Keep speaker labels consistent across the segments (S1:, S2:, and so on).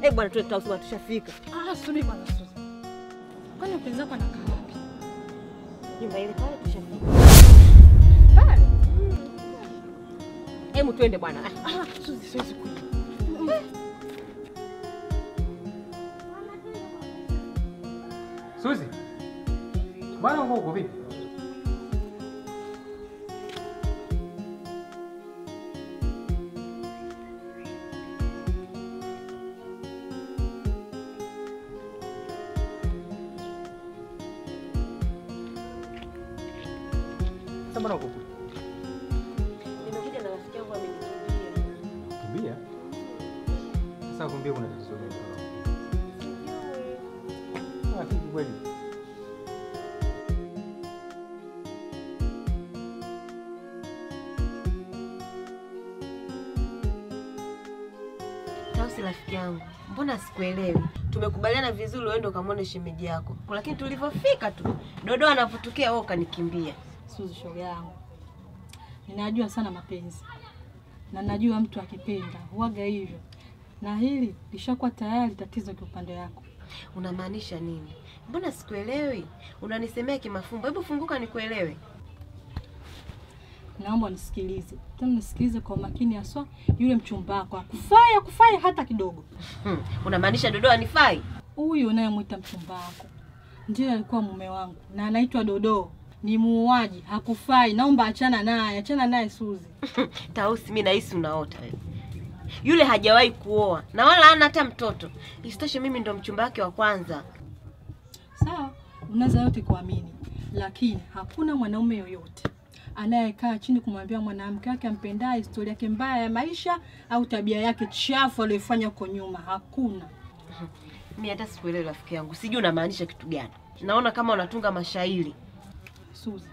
S1: Eh bwana, twende Tausi, tushafika.
S2: Ah, subiri kwanza Suzi. Kwani mpenzi wako anakaa wapi?
S1: Nyumba ile pale tushafika.
S2: Pale?
S1: Hebu twende bwana.
S2: Ah, Suzi siwezi kuja.
S3: Suzi. Bwana uko vipi? Mbona uko kule?
S1: Nimekuja na rafiki yangu amenikimbia.
S3: Kimbia? Sasa kumbia kuna tatizo gani? Rafiki kweli.
S1: Tausi rafiki yangu, mbona sikuelewi? Tumekubaliana vizuri wewe ndio ukamwone shemeji yako. Lakini tulivyofika tu, Dodo anavutukia wewe ukanikimbia.
S2: Suzi shoga yangu, ninajua sana mapenzi na najua mtu akipenda huaga hivyo, na hili lishakuwa tayari tatizo kwa upande wako.
S1: Unamaanisha nini? Mbona sikuelewi? Unanisemea kimafumbo. Hebu funguka nikuelewe.
S2: Naomba nisikilize tena, nisikilize kwa makini haswa. Yule mchumba wako hakufai, hakufai hata kidogo.
S1: Unamaanisha Dodo anifai?
S2: Huyu unayemwita mchumba wako ndiye alikuwa mume wangu na anaitwa Dodo. Ni muuaji, hakufai. Naomba achana naye, achana naye Suzi.
S1: Tausi, mimi nahisi unaota wewe. Yule hajawahi kuoa na wala hana hata mtoto. Isitoshe mimi ndo mchumba wake wa kwanza.
S2: Sawa, unaweza yote kuamini, lakini hakuna mwanaume yoyote anayekaa chini kumwambia mwanamke wake ampendaye historia yake mbaya ya maisha au tabia yake chafu aliyofanya huko nyuma. Hakuna.
S1: Mimi hata sikuelewi rafiki yangu. Sijui unamaanisha kitu gani. Naona kama unatunga mashairi.
S2: Suzi.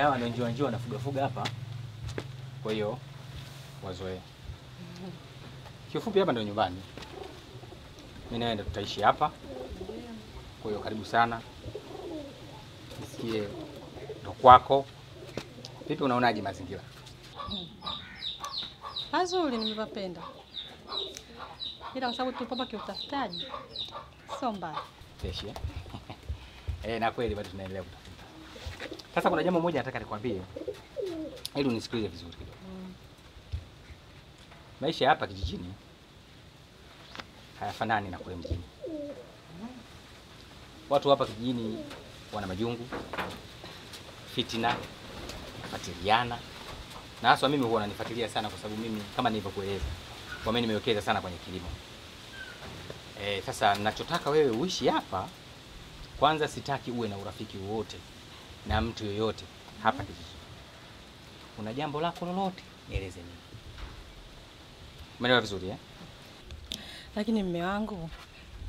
S3: Hawa ndio njiwa njiwa wanafuga fuga hapa. Kwa hiyo wazoee. Kiufupi hapa ndio nyumbani. Mimi naenda tutaishi hapa. Kwa hiyo karibu sana. Nisikie ndo kwako. Vipi unaonaje mazingira?
S2: Mazuri, nimepapenda. Ila kwa sababu tupo hapa kiutafutaji sio mbaya.
S3: Fresh eh? Eh, na kweli bado tunaendelea kutafuta. Sasa kuna jambo moja nataka nikwambie ili unisikilize vizuri kidogo. Maisha hapa kijijini hayafanani na kule mjini. Watu hapa kijijini wana majungu, fitina, kufuatiliana. Na hasa mimi huwa wananifuatilia sana kwa sababu mimi kama nilivyokueleza, kwa mimi nimewekeza sana kwenye kilimo. Sasa ninachotaka wewe uishi hapa, kwanza sitaki uwe na urafiki wowote na mtu yoyote hapa kijijini. Una jambo lako lolote nieleze mimi. Umeelewa vizuri eh?
S2: Lakini mume wangu,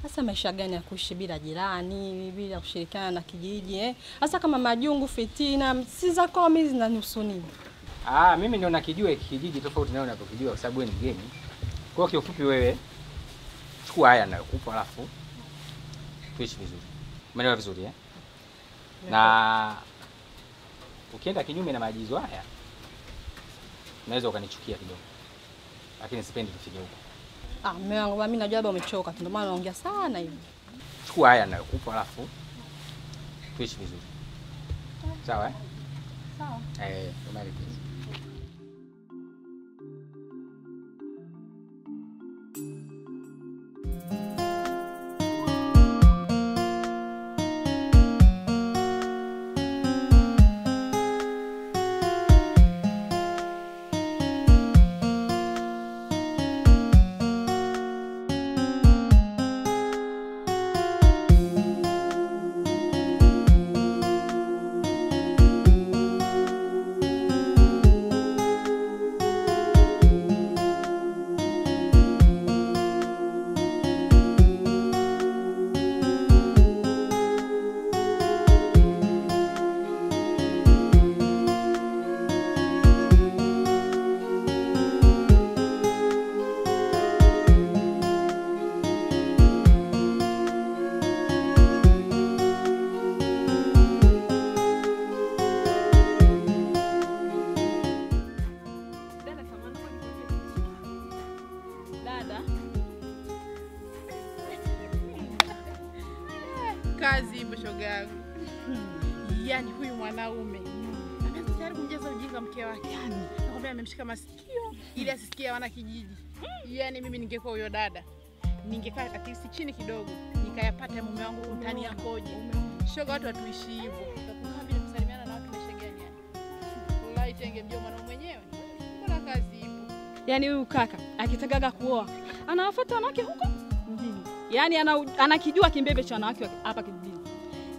S2: sasa maisha gani ya kuishi bila jirani, bila kushirikiana na kijiji eh? Sasa kama majungu, fitina, si za kwa mimi zinanihusu nini?
S3: Ah, mimi ndio nakijua kijiji tofauti na wewe unapokijua kwa sababu wewe ni mgeni. Kwa hiyo kiufupi wewe chukua haya ninayokupa alafu tuishi vizuri. Umeelewa vizuri eh? Na ukienda kinyume na maagizo haya unaweza ukanichukia kidogo. Lakini sipendi tufike huko.
S2: Ah, mume wangu mimi najua baba umechoka, ndio maana naongea sana hivi.
S3: Chukua haya ninayokupa alafu tuishi vizuri. Sawa eh?
S2: Sawa.
S3: Eh, umeelewa.
S4: Kazi ipo shoga yangu. Yaani huyu mwanaume ameanza tayari kumjaza ujinga mke wake. Yaani nakwambia amemshika masikio ili asisikie wana kijiji. Yaani mimi ningekuwa huyo dada, ningekaa at least chini kidogo nikayapata mume wangu mtani yakoje. Shoga, watu watuishi hivyo. Kukaa bila kusalimiana na watu maisha gani yani? Wallahi tenge mjomba mwanaume mwenyewe. Mbona kazi ipo?
S5: Yaani huyu kaka akitakaga kuoa anawafuata wanawake huko mjini. Yaani anakijua kimbebe cha wanawake hapa kijijini.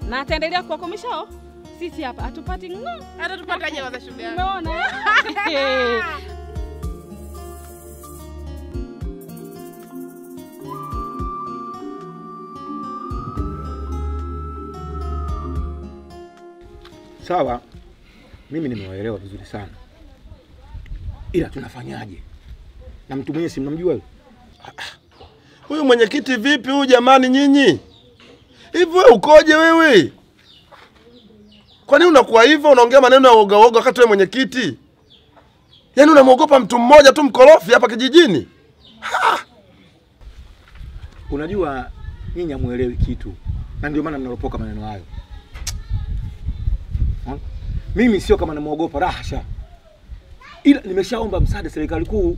S5: Na ataendelea kuwakomesha hao. Sisi hapa hatupati ngo.
S4: Hata tupataje waza shoga yangu?
S5: Umeona?
S6: Sawa, mimi nimewaelewa vizuri sana. Ila tunafanyaje? Na mtu mwenyewe si mnamjua yule?
S7: Huyu mwenyekiti vipi huyu jamani nyinyi? Hivi wewe ukoje wewe? Kwa nini unakuwa hivyo unaongea maneno ya woga woga wakati wewe mwenyekiti? Yaani unamuogopa mtu mmoja tu mkorofi hapa kijijini? Ha!
S6: Unajua nyinyi hamuelewi kitu. Na ndio maana mnalopoka maneno hayo. Mimi sio kama namuogopa, rahasha. Ila nimeshaomba msaada serikali kuu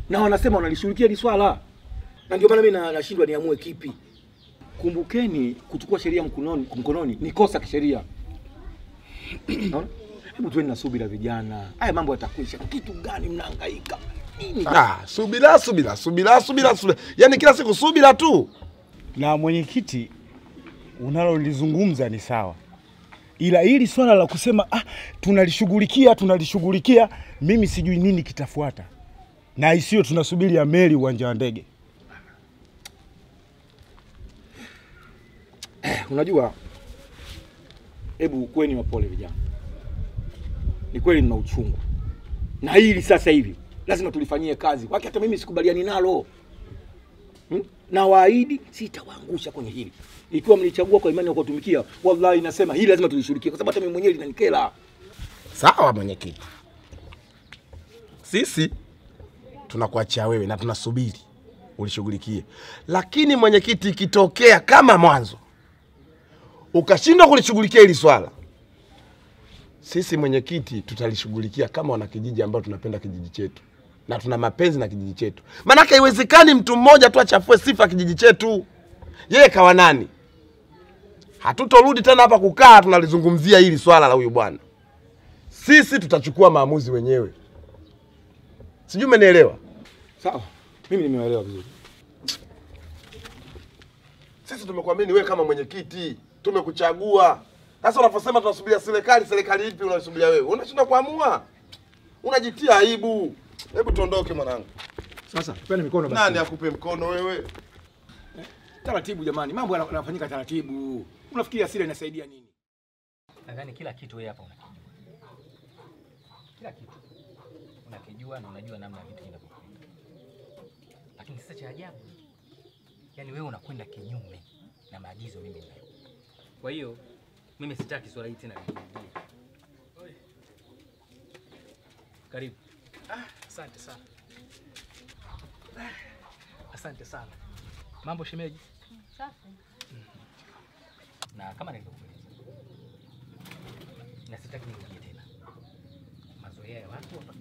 S6: na wanasema wanalishughulikia hili swala. Na ndio maana mimi nashindwa niamue kipi. Kumbukeni, kuchukua sheria mkononi ni kosa kisheria. Unaona? Hebu tuweni na subira vijana. Haya mambo yatakwisha. Kitu gani mnahangaika? Nini?
S7: Ah, subira subira subira subira subira. Yaani kila siku subira tu.
S8: Na mwenyekiti, unalolizungumza ni sawa. Ila hili swala la kusema tunalishughulikia, mimi sijui nini kitafuata. Na isiyo tunasubiri ya meli uwanja wa ndege.
S6: Unajua, hebu kweni wapole vijana. Ni kweli nina uchungu. Na hili sasa hivi lazima tulifanyie kazi. Kwa hata mimi sikubaliani nalo. Na waahidi sitawaangusha kwenye hili. Ikiwa mlichagua kwa imani ya kuwatumikia, wallahi nasema hili lazima tulishughulikie kwa sababu hata mimi mwenyewe linanikera.
S7: Sawa mwenyekiti. Sisi tunakuachia wewe na tunasubiri ulishughulikie. Lakini mwenyekiti, ikitokea kama mwanzo ukashindwa kulishughulikia hili swala, sisi mwenyekiti tutalishughulikia kama wanakijiji ambao tunapenda kijiji chetu na tuna mapenzi na kijiji chetu. Maana haiwezekani mtu mmoja tu achafue sifa kijiji chetu. Yeye kawa nani? Hatutorudi tena hapa kukaa tunalizungumzia hili swala la huyu bwana. Sisi tutachukua maamuzi wenyewe. Sijui umenielewa?
S6: Sawa, mimi nimeelewa vizuri.
S7: Sisi tumekuamini wewe kama mwenyekiti, tumekuchagua. Sasa unaposema tunasubiria serikali, serikali ipi unasubiria wewe? Unashinda kuamua. Unajitia aibu. Hebu tuondoke mwanangu.
S6: Sasa tupeni mikono basi.
S7: Nani akupe mkono wewe?
S6: Taratibu jamani, mambo yanafanyika taratibu. Unafikiri hasira inasaidia nini?
S3: Nadhani kila kitu wewe hapa unakijua. Kila kitu unakijua na unajua namna vitu vinavyokwenda. Lakini sasa cha ajabu, yani wewe unakwenda kinyume na maagizo mimi ninayo. Kwa hiyo mimi sitaki swala hili tena lijirudia. Karibu.
S9: Asante sana. Asante sana. Mambo shemeji?
S2: Safi.
S3: Na kama nilivyokueleza, na sitaki nirudie tena. Mazoea ya watu hapa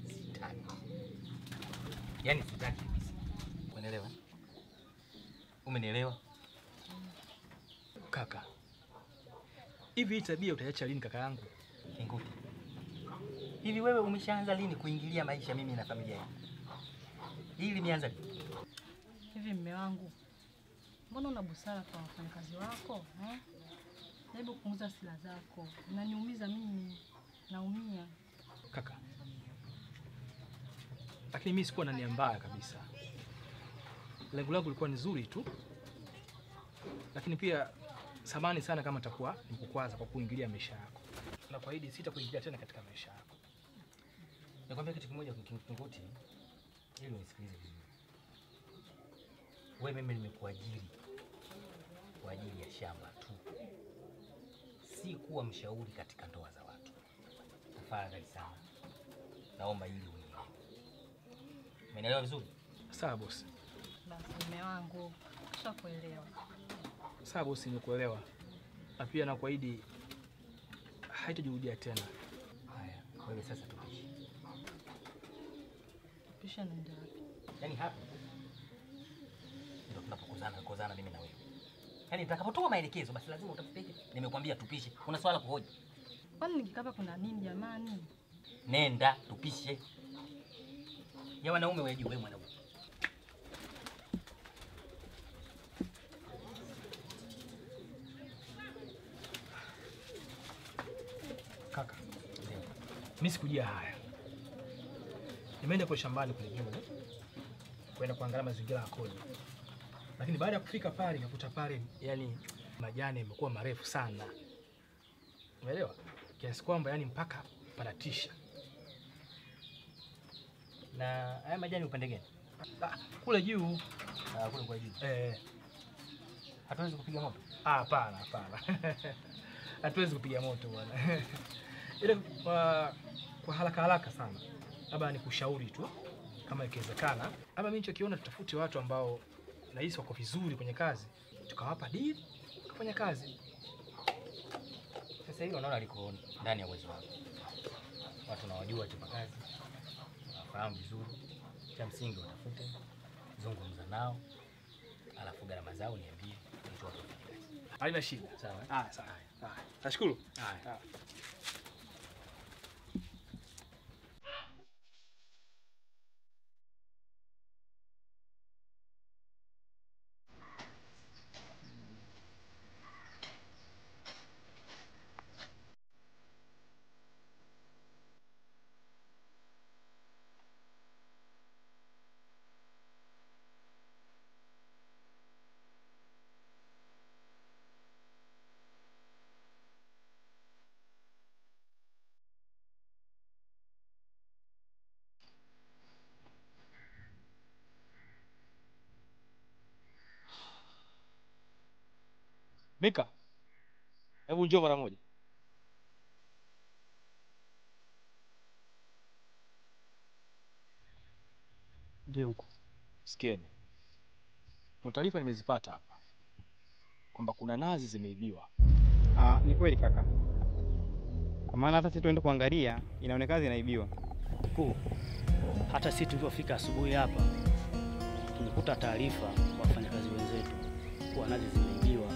S3: sitaki. Yaani sitaki kabisa. Unaelewa? Umenielewa?
S9: Kaka, hivi hii tabia utaiacha lini kaka yangu?
S3: Kinguti, hivi wewe umeshaanza lini kuingilia maisha mimi na familia yangu? Hili limeanza lini?
S2: Hivi mume wangu, mbona una busara kwa wafanyakazi wako? Hebu punguza hasira zako. Unaniumiza mimi, naumia.
S9: Kaka, lakini mimi sikuwa na nia mbaya kabisa. Lengo langu lilikuwa ni zuri tu. Lakini pia samahani sana kama nitakuwa nikukwaza kwa kuingilia maisha yako. Na kuahidi sitakuingilia tena katika maisha yako.
S3: Nakwambia kitu kimoja Kinguti, ili unisikilize vizuri. Wewe mimi nimekuajiri kwa ajili ya shamba tu, si kuwa mshauri katika ndoa za watu. Tafadhali sana, naomba hili unielewe. Umenielewa vizuri?
S9: Sawa bosi.
S2: Basi mume wangu, nishakuelewa.
S9: Sawa bosi, nimekuelewa. Na pia nakuahidi haitajirudia tena.
S3: Haya, wewe sasa tupishe.
S2: Pisha naenda wapi?
S3: Yaani hapa ndio tunapokozana kozana mimi na wewe. Yaani nitakapotoa maelekezo basi lazima utafute. Nimekuambia tupishe. Kuna swala kuhoji.
S2: Kwani nikikapa kuna nini jamani?
S3: Nenda tupishe. Ya wanaume wewe juu wewe mwanaume.
S9: Kaka, mimi sikujia haya. Nimeenda kwa shambani kule juu kwenda kuangalia mazingira yakoje. Lakini baada ya kufika pale nikakuta pale yani majani yamekuwa marefu sana. Umeelewa? Kiasi kwamba yani mpaka panatisha.
S3: Na haya majani upande gani?
S9: Ah, kule juu.
S3: Ah, kule kwa juu.
S9: Eh.
S3: Hatuwezi kupiga moto?
S9: Ah, hapana, hapana. Hatuwezi kupiga moto bwana. Ile kwa haraka haraka sana. Labda nikushauri tu kama ikiwezekana. Ama mimi nilichokiona tutafute watu ambao nahisi wako vizuri kwenye kazi, tukawapa deal, kufanya kazi.
S3: Sasa hilo naona liko ndani ya uwezo wako. Watu nawajua chapa kazi, wafahamu vizuri. Cha msingi watafute, zungumza nao, alafu gharama zao niambie ili watu wafanye kazi.
S9: Haina shida.
S3: Sawa.
S9: Ah, sawa. Nashukuru.
S3: Haya.
S9: Mika, hebu njoo mara moja. Ndio huko. Sikieni. Kuna taarifa nimezipata hapa kwamba kuna nazi zimeibiwa.
S10: Ah, ni kweli kaka. Kwa maana hata sisi tuende kuangalia inaonekana zinaibiwa.
S11: Mkuu, hata sisi tulipofika asubuhi hapa tumekuta taarifa kwa wafanyakazi wenzetu kuwa nazi zimeibiwa.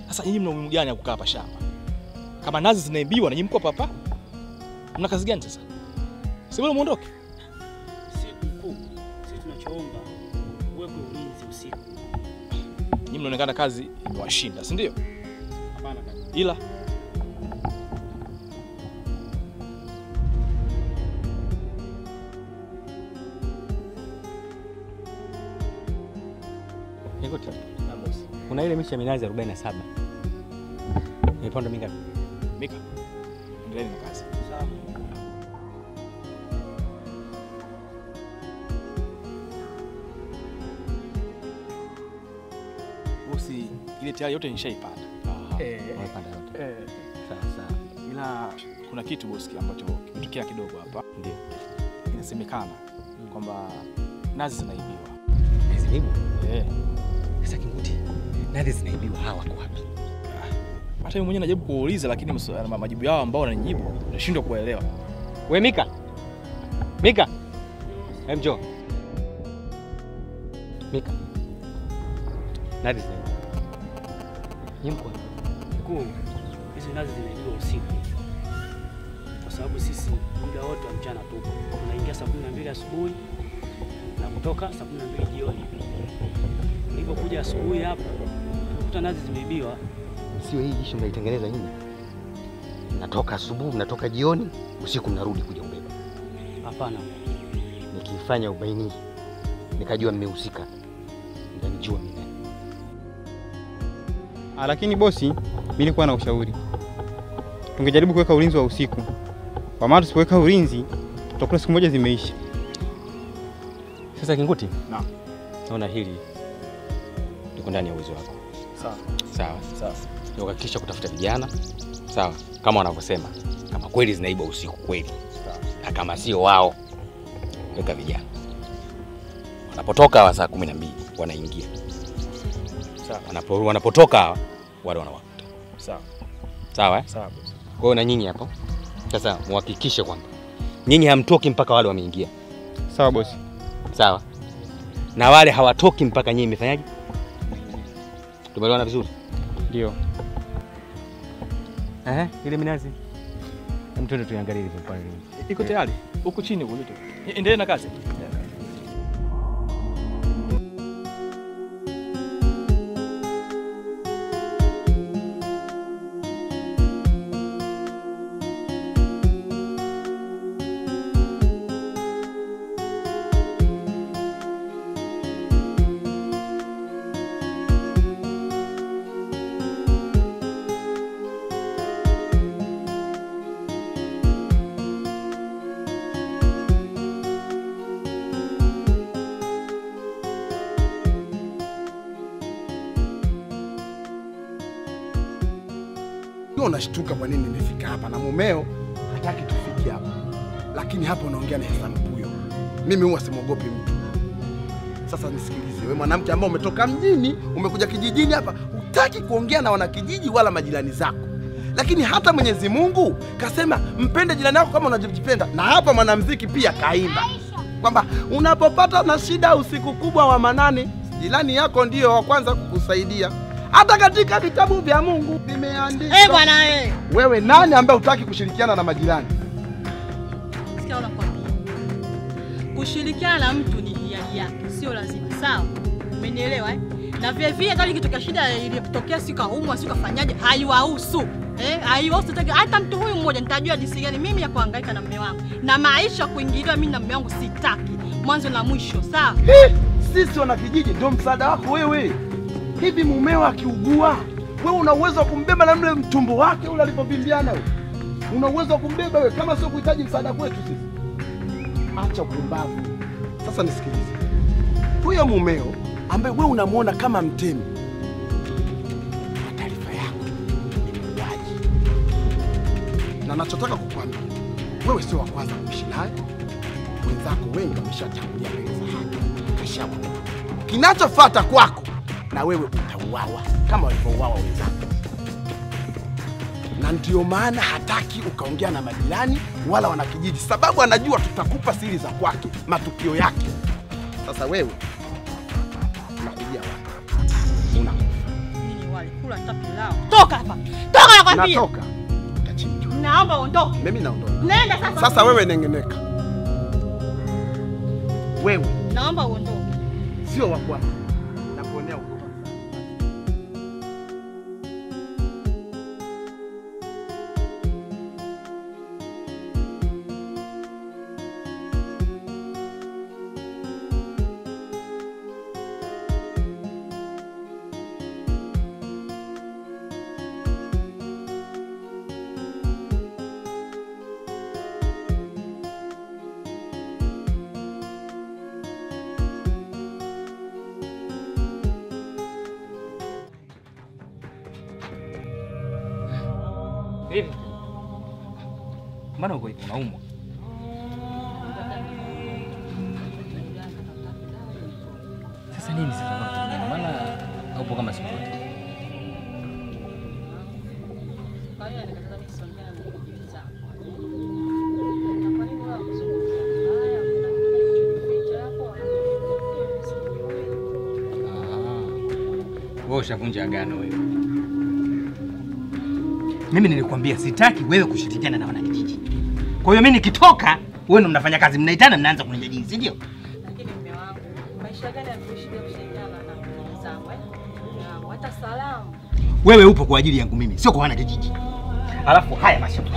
S9: Sasa nyinyi mna umuhimu gani ya kukaa hapa shamba? Kama nazi zinaibiwa na nyinyi mko hapa hapa? Mna kazi gani sasa? Si wewe muondoke?
S11: Siku mkuu, sisi tunachoomba uwekwe ulinzi usiku.
S9: Nyinyi mnaonekana kazi imewashinda, si ndio?
S10: Hapana kaka.
S9: Ila
S3: Nikuta. Kuna ile miche ya minazi 47. Imepandwa mingapi?
S9: Mika. Endelea na kazi.
S11: Sawa.
S9: Bosi, ile tayari yote nishaipanda.
S3: Umepanda yote. Sawa sawa.
S9: Ila kuna kitu bosi ambacho kimetokea kidogo hapa.
S3: Ndio.
S9: Inasemekana kwamba nazi zinaibiwa.
S3: Zinaibiwa?
S9: Eh.
S3: Sasa Kinguti, nazi zinaibiwa hawa wako wapi?
S9: Hata mimi mwenyewe najaribu kuuliza lakini majibu yao ambao wananijibu nashindwa kuelewa.
S3: We Mika. Mika. Hem njoo. Mika. Nazi zinaibiwa. Nyimko.
S11: Mkuu, hizi nazi zinaibiwa usiku. Kwa sababu sisi muda wote wa mchana tupo. Tunaingia saa 12 asubuhi na kutoka saa 12 jioni. Nilipokuja asubuhi hapa tulikuta nazi zimeibiwa.
S3: Sio hii issue mnaitengeneza nyinyi. Mnatoka asubuhi, mnatoka jioni, usiku mnarudi kuja kubeba.
S11: Hapana.
S3: Nikifanya ubaini nikajua mmehusika, mtanijua mimi.
S10: Lakini bosi, mimi nilikuwa na ushauri. Tungejaribu kuweka ulinzi wa usiku. Kwa maana tusipoweka ulinzi, tutakuwa siku moja zimeisha.
S3: Sasa Kinguti?
S9: Naam.
S3: Naona hili liko ndani ya uwezo wako.
S9: Sawa.
S3: Sawa.
S9: Sawa.
S3: Uhakikisha kutafuta vijana. Sawa. Kama wanavyosema, kama kweli zinaiba usiku kweli.
S9: Sawa.
S3: Na kama sio wao, weka vijana. Wanapotoka saa 12 wanaingia.
S9: Sawa.
S3: Wanapotoka Wale wanawakuta.
S9: Sawa.
S3: Sawa eh?
S9: Sawa boss.
S3: Kwa hiyo na nyinyi hapo sasa muhakikishe kwamba nyinyi hamtoki mpaka wale wameingia.
S10: Sawa boss.
S3: Sawa. Na wale hawatoki mpaka nyinyi mmefanyaje? Tumeelewana vizuri?
S10: Ndio.
S3: Ile minazi. Hem, twende tuiangalie ile pale.
S9: Iko tayari? Huko chini huko yote. Endelea na kazi.
S7: Unashtuka kwa nini nimefika hapa na mumeo hataki tufike hapa. Lakini hapa unaongea na Hassan Puyo. Mimi huwa simuogopi mtu. Sasa nisikilize, wewe mwanamke ambaye umetoka mjini, umekuja kijijini hapa, hutaki kuongea na wanakijiji wala majirani zako. Lakini hata Mwenyezi Mungu kasema mpende jirani yako kama unajipenda. Na hapa mwanamuziki pia kaimba kwamba unapopata na shida usiku kubwa wa manane, jirani yako ndiyo wa kwanza kukusaidia. Hata katika vitabu vya Mungu vimeandikwa.
S2: Eh bwana eh.
S7: Wewe nani ambaye hutaki kushirikiana na majirani?
S2: Sikia unakwambia. Kushirikiana na mtu ni hiari yake, sio lazima. Sawa? Umenielewa eh? Na vile vile kama ikitokea shida iliyotokea sika umwa sika fanyaje haiwahusu. Haiwahusu hata mtu huyu mmoja nitajua jinsi gani mimi ya kuhangaika na mume wangu. Na maisha kuingiliwa mimi na mume wangu sitaki. Mwanzo na mwisho, sawa?
S7: Sisi wana kijiji ndio msaada wako wewe. Hivi mumeo akiugua, wewe una uwezo wa kumbeba na mle mtumbo wake ule alipovimbiana wewe? Una uwezo wa kumbeba wewe kama sio kuhitaji msaada kwetu sisi? Acha upumbavu. Sasa nisikilize. Huyo mumeo ambaye wewe unamuona kama mtemi, kwa taarifa yako ni muuaji. Na nachotaka kukwambia, wewe sio wa kwanza kuishi naye. Wenzako wengi wameshatangulia mbele za haki. Kashaua. Kinachofuata kwako na wewe utauawa kama walivyouawa wenzako. Na ndio maana hataki ukaongea na majirani wala wanakijiji, sababu anajua tutakupa siri za kwake, matukio yake. Sasa wewe unakujia wapi? Unakufa.
S2: Nini wale kula hata pilau. Toka hapa. Toka nakwambia.
S7: Natoka. Utachinjwa.
S2: Naomba uondoke.
S7: Mimi naondoka.
S2: Nenda sasa.
S7: Sasa wewe nengeneka. Wewe.
S2: Naomba uondoke.
S7: Sio wa kwako. Nakuonea huko.
S3: Hivi. Mbona uko hivi unaumwa? Sasa nini sasa kwa kitu gani? Maana upo kama siku zote. Wewe ushavunja agano wewe. Mimi nilikwambia sitaki wewe kushirikiana na wanakijiji. Kwa hiyo mimi nikitoka, wewe ndo mnafanya kazi, mnaitana mnaanza kunijadili, si ndio?
S2: Lakini mume wangu, maisha gani ya kuishi bila kushirikiana na wenzangu eh? Hata salamu.
S3: Wewe upo kwa ajili yangu mimi, sio kwa wanakijiji. Alafu haya mashauri.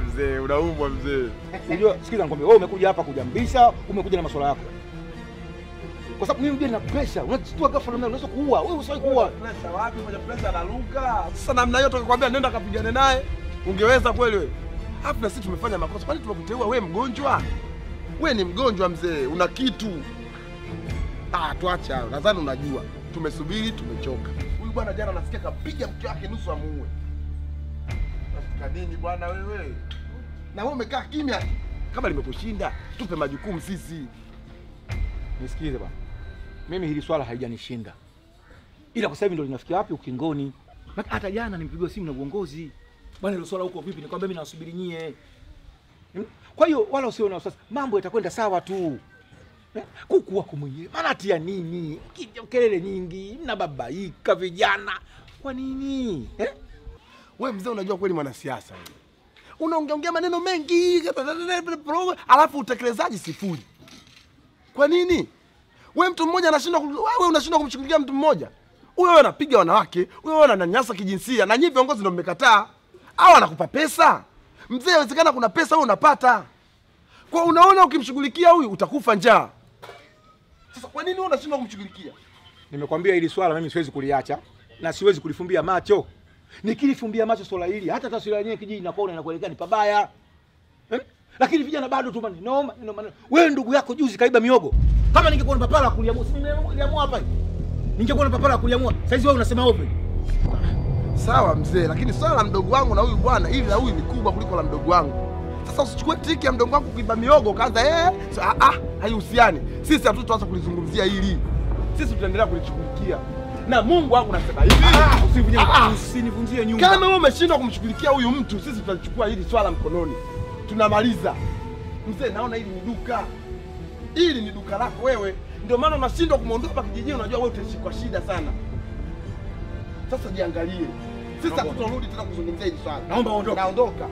S7: Mzee, unaumwa mzee.
S6: Unajua, sikiza nikwambie, wewe umekuja hapa kujambisha, umekuja na masuala yako. Kwa sababu mimi na pressure, unajua ghafla namna unaweza kuua. Wewe usiwahi kuua.
S7: Pressure wapi? Mwenye pressure analuka. Sasa namna hiyo tukikwambia nenda kapigane naye, ungeweza kweli wewe? Alafu na sisi tumefanya makosa. Kwani tumekuteua wewe mgonjwa? Wewe ni mgonjwa mzee, una kitu. Ah, tuache hayo. Nadhani unajua. Tumesubiri, tumechoka. Huyu bwana jana nasikia kapiga mke wake nusu amuue. Unasikia nini bwana wewe? Na wewe umekaa kimya. Kama limekushinda, tupe majukumu sisi.
S6: Nisikize bwana. Mimi hili swala haijanishinda. Ila kwa sasa hivi ndio linafikia wapi ukingoni. Hata jana nimpigiwa simu na uongozi. Bwana hilo swala huko vipi? Nikwambia mimi nawasubiri nyie. Kwa hiyo wala usiwe na wasiwasi. Mambo yatakwenda sawa tu. Kuku wako mwenyewe. Maana tia nini? Kelele nyingi, mnababaika vijana. Kwa nini?
S7: Wewe mzee unajua kweli mwanasiasa wewe. Unaongeongea maneno mengi, alafu utekelezaji sifuri. Kwa nini? Wewe mtu mmoja anashindwa, wewe unashindwa kumshughulikia mtu mmoja. Huyo wewe anapiga wanawake, huyo wewe ananyanyasa kijinsia na nyinyi viongozi ndio mmekataa. Au anakupa pesa? Mzee, inawezekana kuna pesa wewe unapata. Kwa unaona ukimshughulikia huyu utakufa njaa. Sasa kwa nini wewe unashindwa kumshughulikia?
S6: Nimekwambia hili swala mimi siwezi kuliacha na siwezi kulifumbia macho. Nikilifumbia macho swala hili hata taswira yenyewe kijiji inakuona inakuelekea ni pabaya. Lakini vijana bado tu maneno maneno. Wewe ndugu yako juzi kaiba miogo. Kama ningekuwa na papara kuliamua, si niliamua hapa. Ningekuwa na papara kuliamua. Saizi wewe unasema open.
S7: Sawa mzee, lakini swala la mdogo wangu na huyu bwana, hili la huyu ni kubwa kuliko la mdogo wangu. Sasa usichukue triki ya mdogo wangu kuiba miogo kaanza so, haihusiani. Sisi hatutaanza kulizungumzia hili. Sisi tutaendelea kulishughulikia. Na Mungu wangu nasema hivi.
S6: Usinivunjie nyumba.
S7: Kama wewe umeshindwa kumshughulikia huyu mtu, sisi tutachukua hili swala mkononi. Tunamaliza. Mzee, naona hili ni duka. Hili ni duka lako wewe. Ndio maana unashindwa kumuondoa hapa kijijini, unajua wewe utaishi kwa shida sana. Sasa jiangalie. Sisi hatutarudi tena kuzungumzia hili swala.
S6: Naomba uondoke.
S7: Naondoka.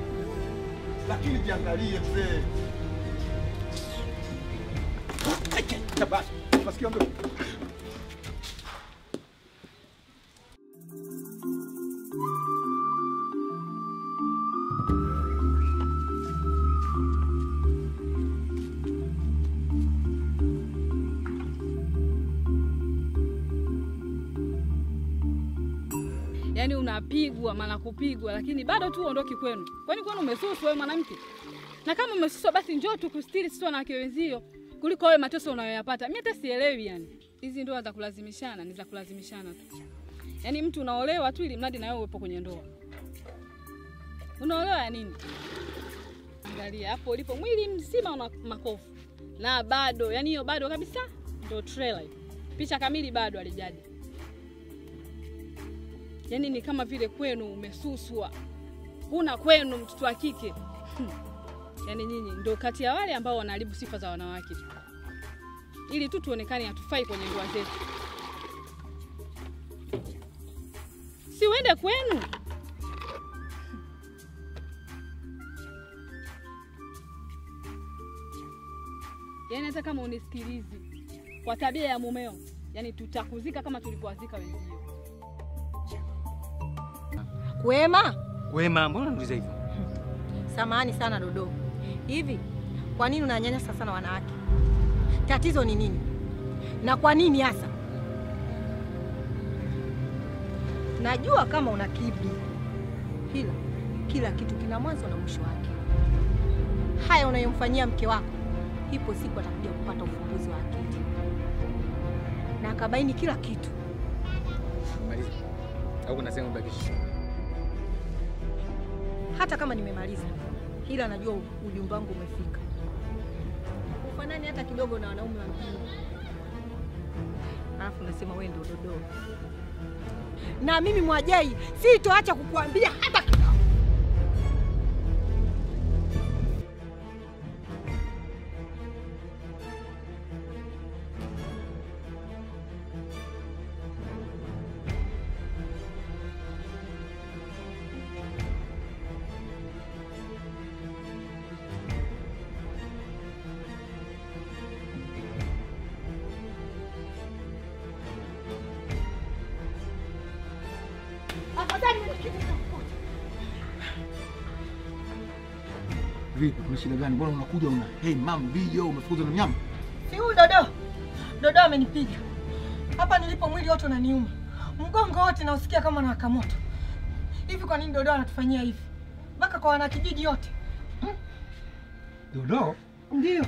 S7: Lakini jiangalie mzee.
S6: Basi, basi ondoka.
S5: Yaani unapigwa maana kupigwa lakini bado tu uondoki kwenu. Kwani kwenu umesuswa wewe mwanamke? Na kama umesuswa basi njoo tukustiri sisi wanawake wenzio kuliko wewe mateso unayoyapata. Mimi hata sielewi yani. Hizi ndoa za kulazimishana ni za kulazimishana tu. Yaani mtu unaolewa tu ili mradi na wewe uwepo kwenye ndoa. Unaolewa ya nini? Angalia hapo ulipo mwili mzima una makofu. Na bado, yani hiyo bado kabisa ndio trailer. Picha kamili bado alijaja. Yaani ni kama vile kwenu umesuswa. Huna kwenu mtoto wa kike. Yaani nyinyi ndio kati ya wale ambao wanaharibu sifa za wanawake. Ili tu tuonekane hatufai kwenye ndoa zetu. Si uende kwenu. Yaani hata kama unisikilizi kwa tabia ya mumeo, yaani tutakuzika kama tulipowazika wenzio.
S12: Kwema?
S3: Kwema, mbona unauliza hivyo?
S12: Samahani sana Dodo. Hivi kwa nini unanyanyasa sana wanawake? Tatizo ni nini? Na kwa nini hasa? Najua kama una kiburi. Ila kila kitu kina mwanzo na mwisho wake. Haya unayomfanyia mke wako, ipo siku atakuja kupata ufumbuzi wa akili. Na akabaini kila kitu.
S3: Maliza. Au kuna sehemu ubakishe?
S12: Hata kama nimemaliza, ila najua ujumbe wangu umefika. Ufanani hata kidogo na wanaume wa mjini. Alafu nasema wewe ndio Dodo. Na mimi Mwajai sitoacha kukuambia hata kidogo.
S6: Vipi, kuna shida gani? Mbona unakuja una hey mam bio umefukuzwa na mnyama?
S12: Si huyu Dodo.
S2: Dodo amenipiga. Hapa nilipo mwili wote unaniuma. Mgongo wote nausikia kama unawaka moto. Hivi kwa nini Dodo anatufanyia hivi? Mpaka kwa wanakijiji wote.
S6: Dodo?
S2: Ndio.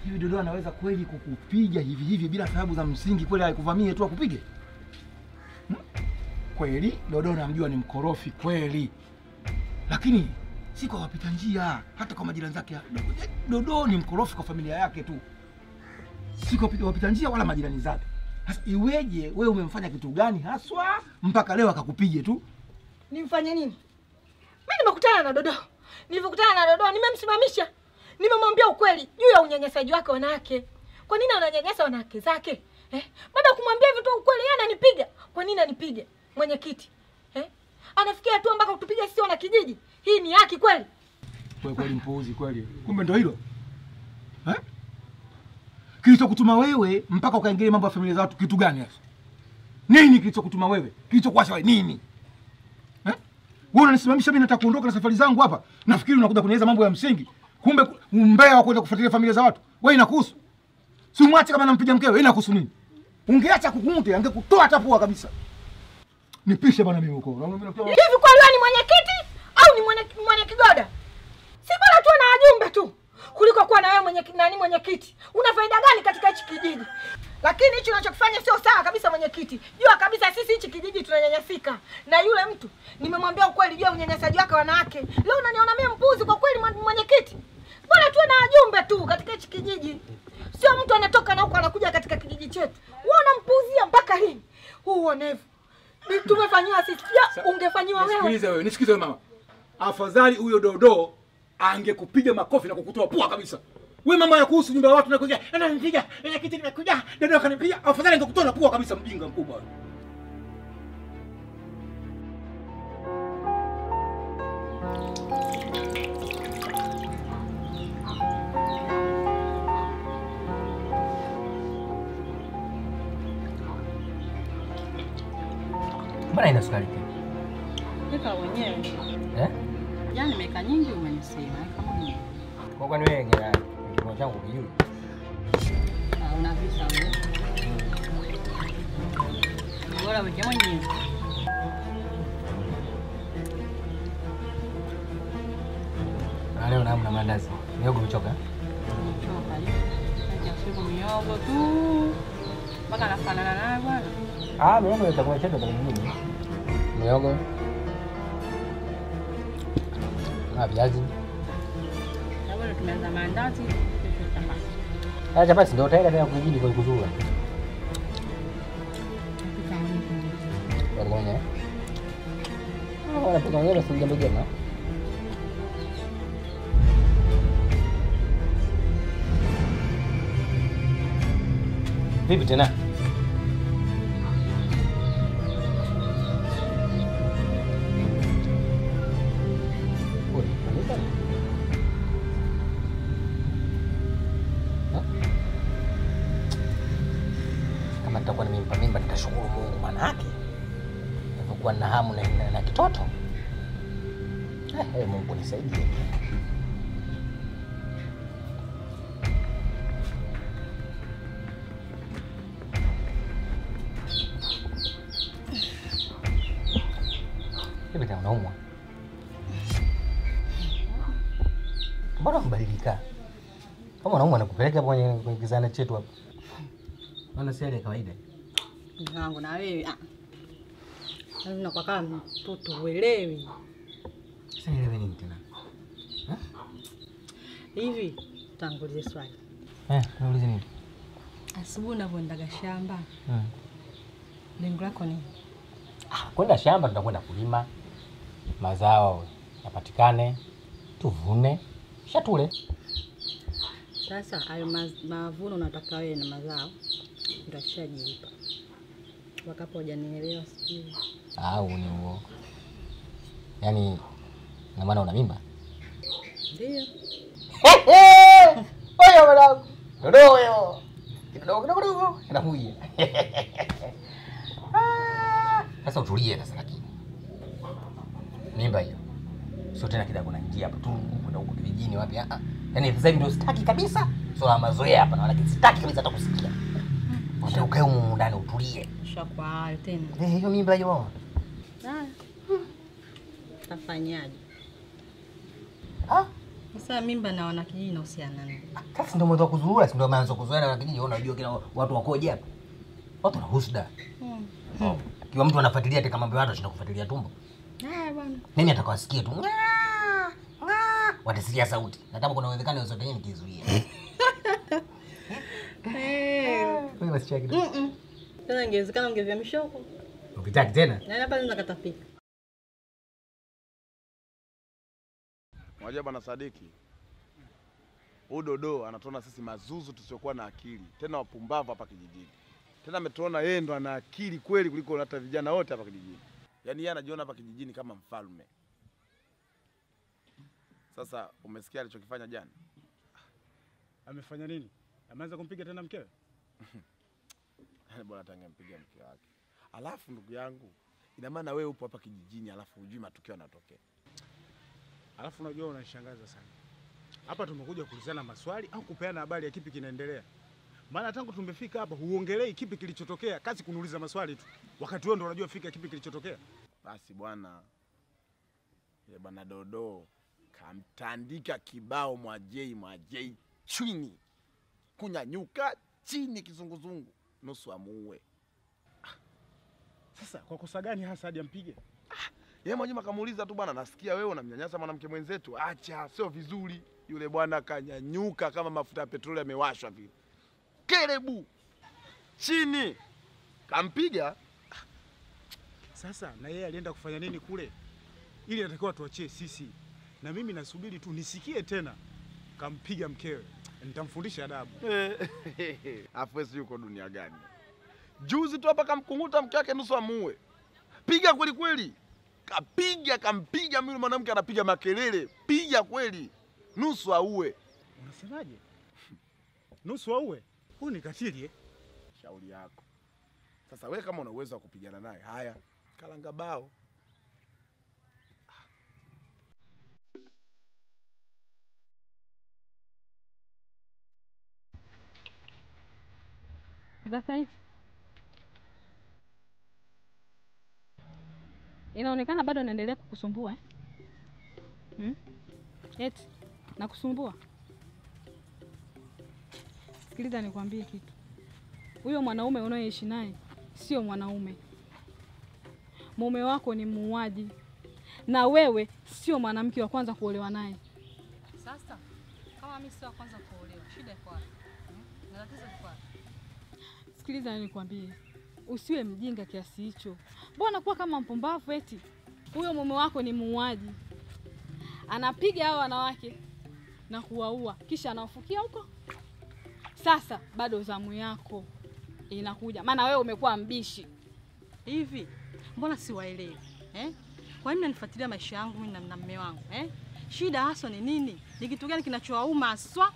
S6: Hivi Dodo anaweza kweli kukupiga hivi hivi bila sababu za msingi, kweli aikuvamie tu akupige? Kweli Dodo namjua ni mkorofi kweli. Lakini si kwa wapita njia, hata kwa majirani zake. Dodo ni mkorofi kwa familia yake tu. Si kwa wapita njia wala majirani zake. Sasa iweje wewe umemfanya kitu gani haswa mpaka leo akakupige tu?
S2: Nimfanye nini? Mimi nimekutana na Dodo. Nilipokutana na Dodo nimemsimamisha. Nimemwambia ukweli juu ya unyanyasaji wake wanawake. Kwa nini ananyanyasa wanawake zake? Baada kumwambia vitu ukweli yeye ananipiga. Kwa nini ananipiga? Mwenyekiti. Anafikia hatua mpaka kutupiga sisi wana kijiji. Hii ni haki kweli?
S6: Wewe kweli mpuuzi kweli. Kumbe ndio hilo. Kilichokutuma wewe mpaka ukaingilia mambo ya familia za watu kitu gani hasa? Nini kilichokutuma wewe? Kilichokuacha wewe nini? Wewe unanisimamisha mimi nataka kuondoka na safari zangu hapa. Nafikiri unakuja kunieleza mambo ya msingi. Kumbe umbea wa kwenda kufuatilia familia za watu. Wewe inakuhusu? Si umwache kama nampiga mkewe, wewe inakuhusu nini? Ungeacha kukumute, angekutoa hata pua kabisa. Nipishe bwana mimi huko.
S2: Hivi kwa leo ni mwenyekiti au ni mwenye kigoda? Si bora tu na wajumbe tu kuliko kuwa na wewe mwenyekiti. Una faida gani katika hichi kijiji? Lakini hichi unachokifanya sio sawa kabisa mwenyekiti. Jua kabisa sisi hichi kijiji tunanyanyasika. Na yule mtu nimemwambia ukweli juu ya unyanyasaji wake wanawake. Leo unaniona mimi mpuzi kwa kweli mwenyekiti? Bora tuwe na wajumbe tu katika hichi kijiji. Sio mtu anatoka na huko anakuja katika kijiji chetu. Wewe unampuuzia mpaka lini? Huu uonevu. Tumefanywa sisi. Ungefanyiwa wewe.
S6: Nisikilize wewe, nisikilize wewe mama. Afadhali huyo Dodo angekupiga makofi na kukutoa pua kabisa. Wewe mama ya kuhusu nyumba ya watu na kuja, ananipiga, mwenyekiti nimekuja, Dodo akanipiga. Afadhali angekutoa pua kabisa, mjinga mkubwa.
S3: Mbona ina sukari pia?
S5: Weka wenyewe. Yaani nimeweka nyingi umenisema.
S3: Kwa kwani wewe kipimo changu kijui?
S5: Ah, una visa wewe. Bora weke mwenyewe.
S3: Na leo naamna maandazi. Mihogo umechoka?
S5: Nimechoka. Acha mihogo tu. Mpaka nafanana naye bwana.
S3: Ah, mihogo itakuwa chetu kwa nini? Mihogo. Na viazi.
S5: Na bado tumeanza maandazi, kesho chapati.
S3: Ah, chapati ndio utaenda tena kijijini kwa kuzura. Pika mwenyewe. Ah, wanapika wenyewe si jambo jema. Vipi tena? Kama nitakuwa nimempa mimba nitashukuru Mungu, maana yake nilipokuwa na hamu na kitoto. Mungu nisaidie. Hivi tena unaumwa? Mbona mbadilika? Kama unaumwa nakupeleka hapo kwenye kizana chetu hapo. Maana si hali ya kawaida.
S5: Mwanangu na wewe ah. Sasa unakuwa kama mtoto uelewi.
S3: Sasa nielewe nini tena?
S5: Hivi tangulize swali.
S3: Niulize nini?
S5: Asubuhi unapoendaga shamba. Lengo lako ni?
S3: Kwenda shamba tutakwenda kulima. Mazao yapatikane, tuvune, kisha tule.
S5: Sasa hayo mavuno unataka wewe na mazao ndio ashajipa. Wakapo hujanielewa sijui.
S3: Au ni uongo. Yaani na maana una mimba?
S5: Ndio.
S3: Oyo mwanangu. Dodo huyo. Kidogo kidogo kidogo inakuja. Sasa utulie sasa lakini. Mimba hiyo. Sio tena kidogo na njia hapo tu kwenda huko kijijini wapi. Yaani sasa hivi ndio sitaki kabisa. Sio la mazoea hapa na wala sitaki kabisa hata kusikia.
S13: Ukae humu ndani utulie.
S14: Shakwa hayo tena.
S13: Eh, hiyo mimba hiyo.
S14: Ah. Tafanyaje?
S13: Ah?
S14: Sasa mimba na wanakijiji inahusiana nini?
S13: Sasa ndio mwanzo kuzurura, si ndio mwanzo kuzoeana na wanakijiji, unajua kila watu wakoje hapa. Watu wana husda. Oh. Kiwa mtu anafuatilia hata kama mambo yao anashinda kufuatilia tumbo.
S14: Haya bwana.
S13: Mimi atakawasikia tu. Watasikia sauti. Na kama kuna uwezekano yote yenyewe nikizuia.
S14: Eh.
S13: Wewe basi kidogo.
S14: Tena ingewezekana ungeviamisha huko.
S13: Ukitaki tena?
S14: Na hapa naweza katapika.
S7: Unajua bwana Sadiki, huyu Dodo anatuona sisi mazuzu tusiokuwa na akili, tena wapumbavu hapa kijijini. Tena ametuona yeye ndo ana akili kweli kuliko hata vijana wote hapa kijijini. Yaani yeye anajiona hapa kijijini kama mfalme. Sasa umesikia alichokifanya jana?
S8: Amefanya nini? Ameanza kumpiga tena mkewe?
S7: Yaani bora tangempiga mke wake. Alafu ndugu yangu, ina maana wewe upo hapa kijijini alafu hujui matukio yanatokea.
S8: Alafu unajua unanishangaza sana. Hapa tumekuja kuulizana maswali au kupeana habari ya kipi kinaendelea. Maana tangu tumefika hapa huongelei kipi kilichotokea, kazi kuniuliza maswali tu. Wakati wewe ndo unajua fika kipi kilichotokea.
S7: Basi bwana. Ya bwana Dodo kamtandika kibao Mwajei chini. Kunyanyuka chini kizunguzungu, nusu amuue.
S8: Sasa kwa kosa gani hasa hadi ampige?
S7: Yeye mwenyewe akamuuliza tu bwana, nasikia wewe unamnyanyasa mwanamke mwenzetu. Acha, sio vizuri. Yule bwana kanyanyuka kama mafuta ya petroli yamewashwa vile. Kerebu. Chini. Kampiga.
S8: Sasa na yeye alienda kufanya nini kule? Ili anatakiwa tuachie sisi. Na mimi nasubiri tu nisikie tena kampiga mkewe. Nitamfundisha adabu.
S7: Afu wewe yuko dunia gani? Juzi tu hapa kamkunguta mke wake nusu amuue. Piga kweli kweli. Kapiga kampiga, mimi mwanamke anapiga makelele. Piga kweli. Nusu auwe.
S8: Unasemaje? Nusu auwe? Huyu ni katili eh?
S7: Shauri yako. Sasa wewe kama una uwezo wa kupigana naye, haya, kalanga bao.
S5: Sasa hivi inaonekana bado naendelea kukusumbua eh? Eti nakusumbua? Sikiliza nikwambie kitu. Huyo mwanaume unayeishi naye sio mwanaume. Mume wako ni muuaji. Na wewe sio mwanamke wa kwanza kuolewa naye.
S14: Sasa kama mimi sio wa kwanza kuolewa, shida iko wapi? Na tatizo liko wapi?
S5: Sikiliza nikwambie. Usiwe mjinga kiasi hicho. Mbona kuwa kama mpumbavu eti? Huyo mume wako ni muuaji. Anapiga hao wanawake na kuwaua kisha anawafukia huko. Sasa bado zamu yako inakuja. Maana wewe umekuwa mbishi.
S14: Hivi mbona siwaelewi? Eh? Kwa nini mnanifuatilia maisha yangu mimi na mume wangu, eh? Shida haswa ni nini? Ni kitu gani kinachowauma haswa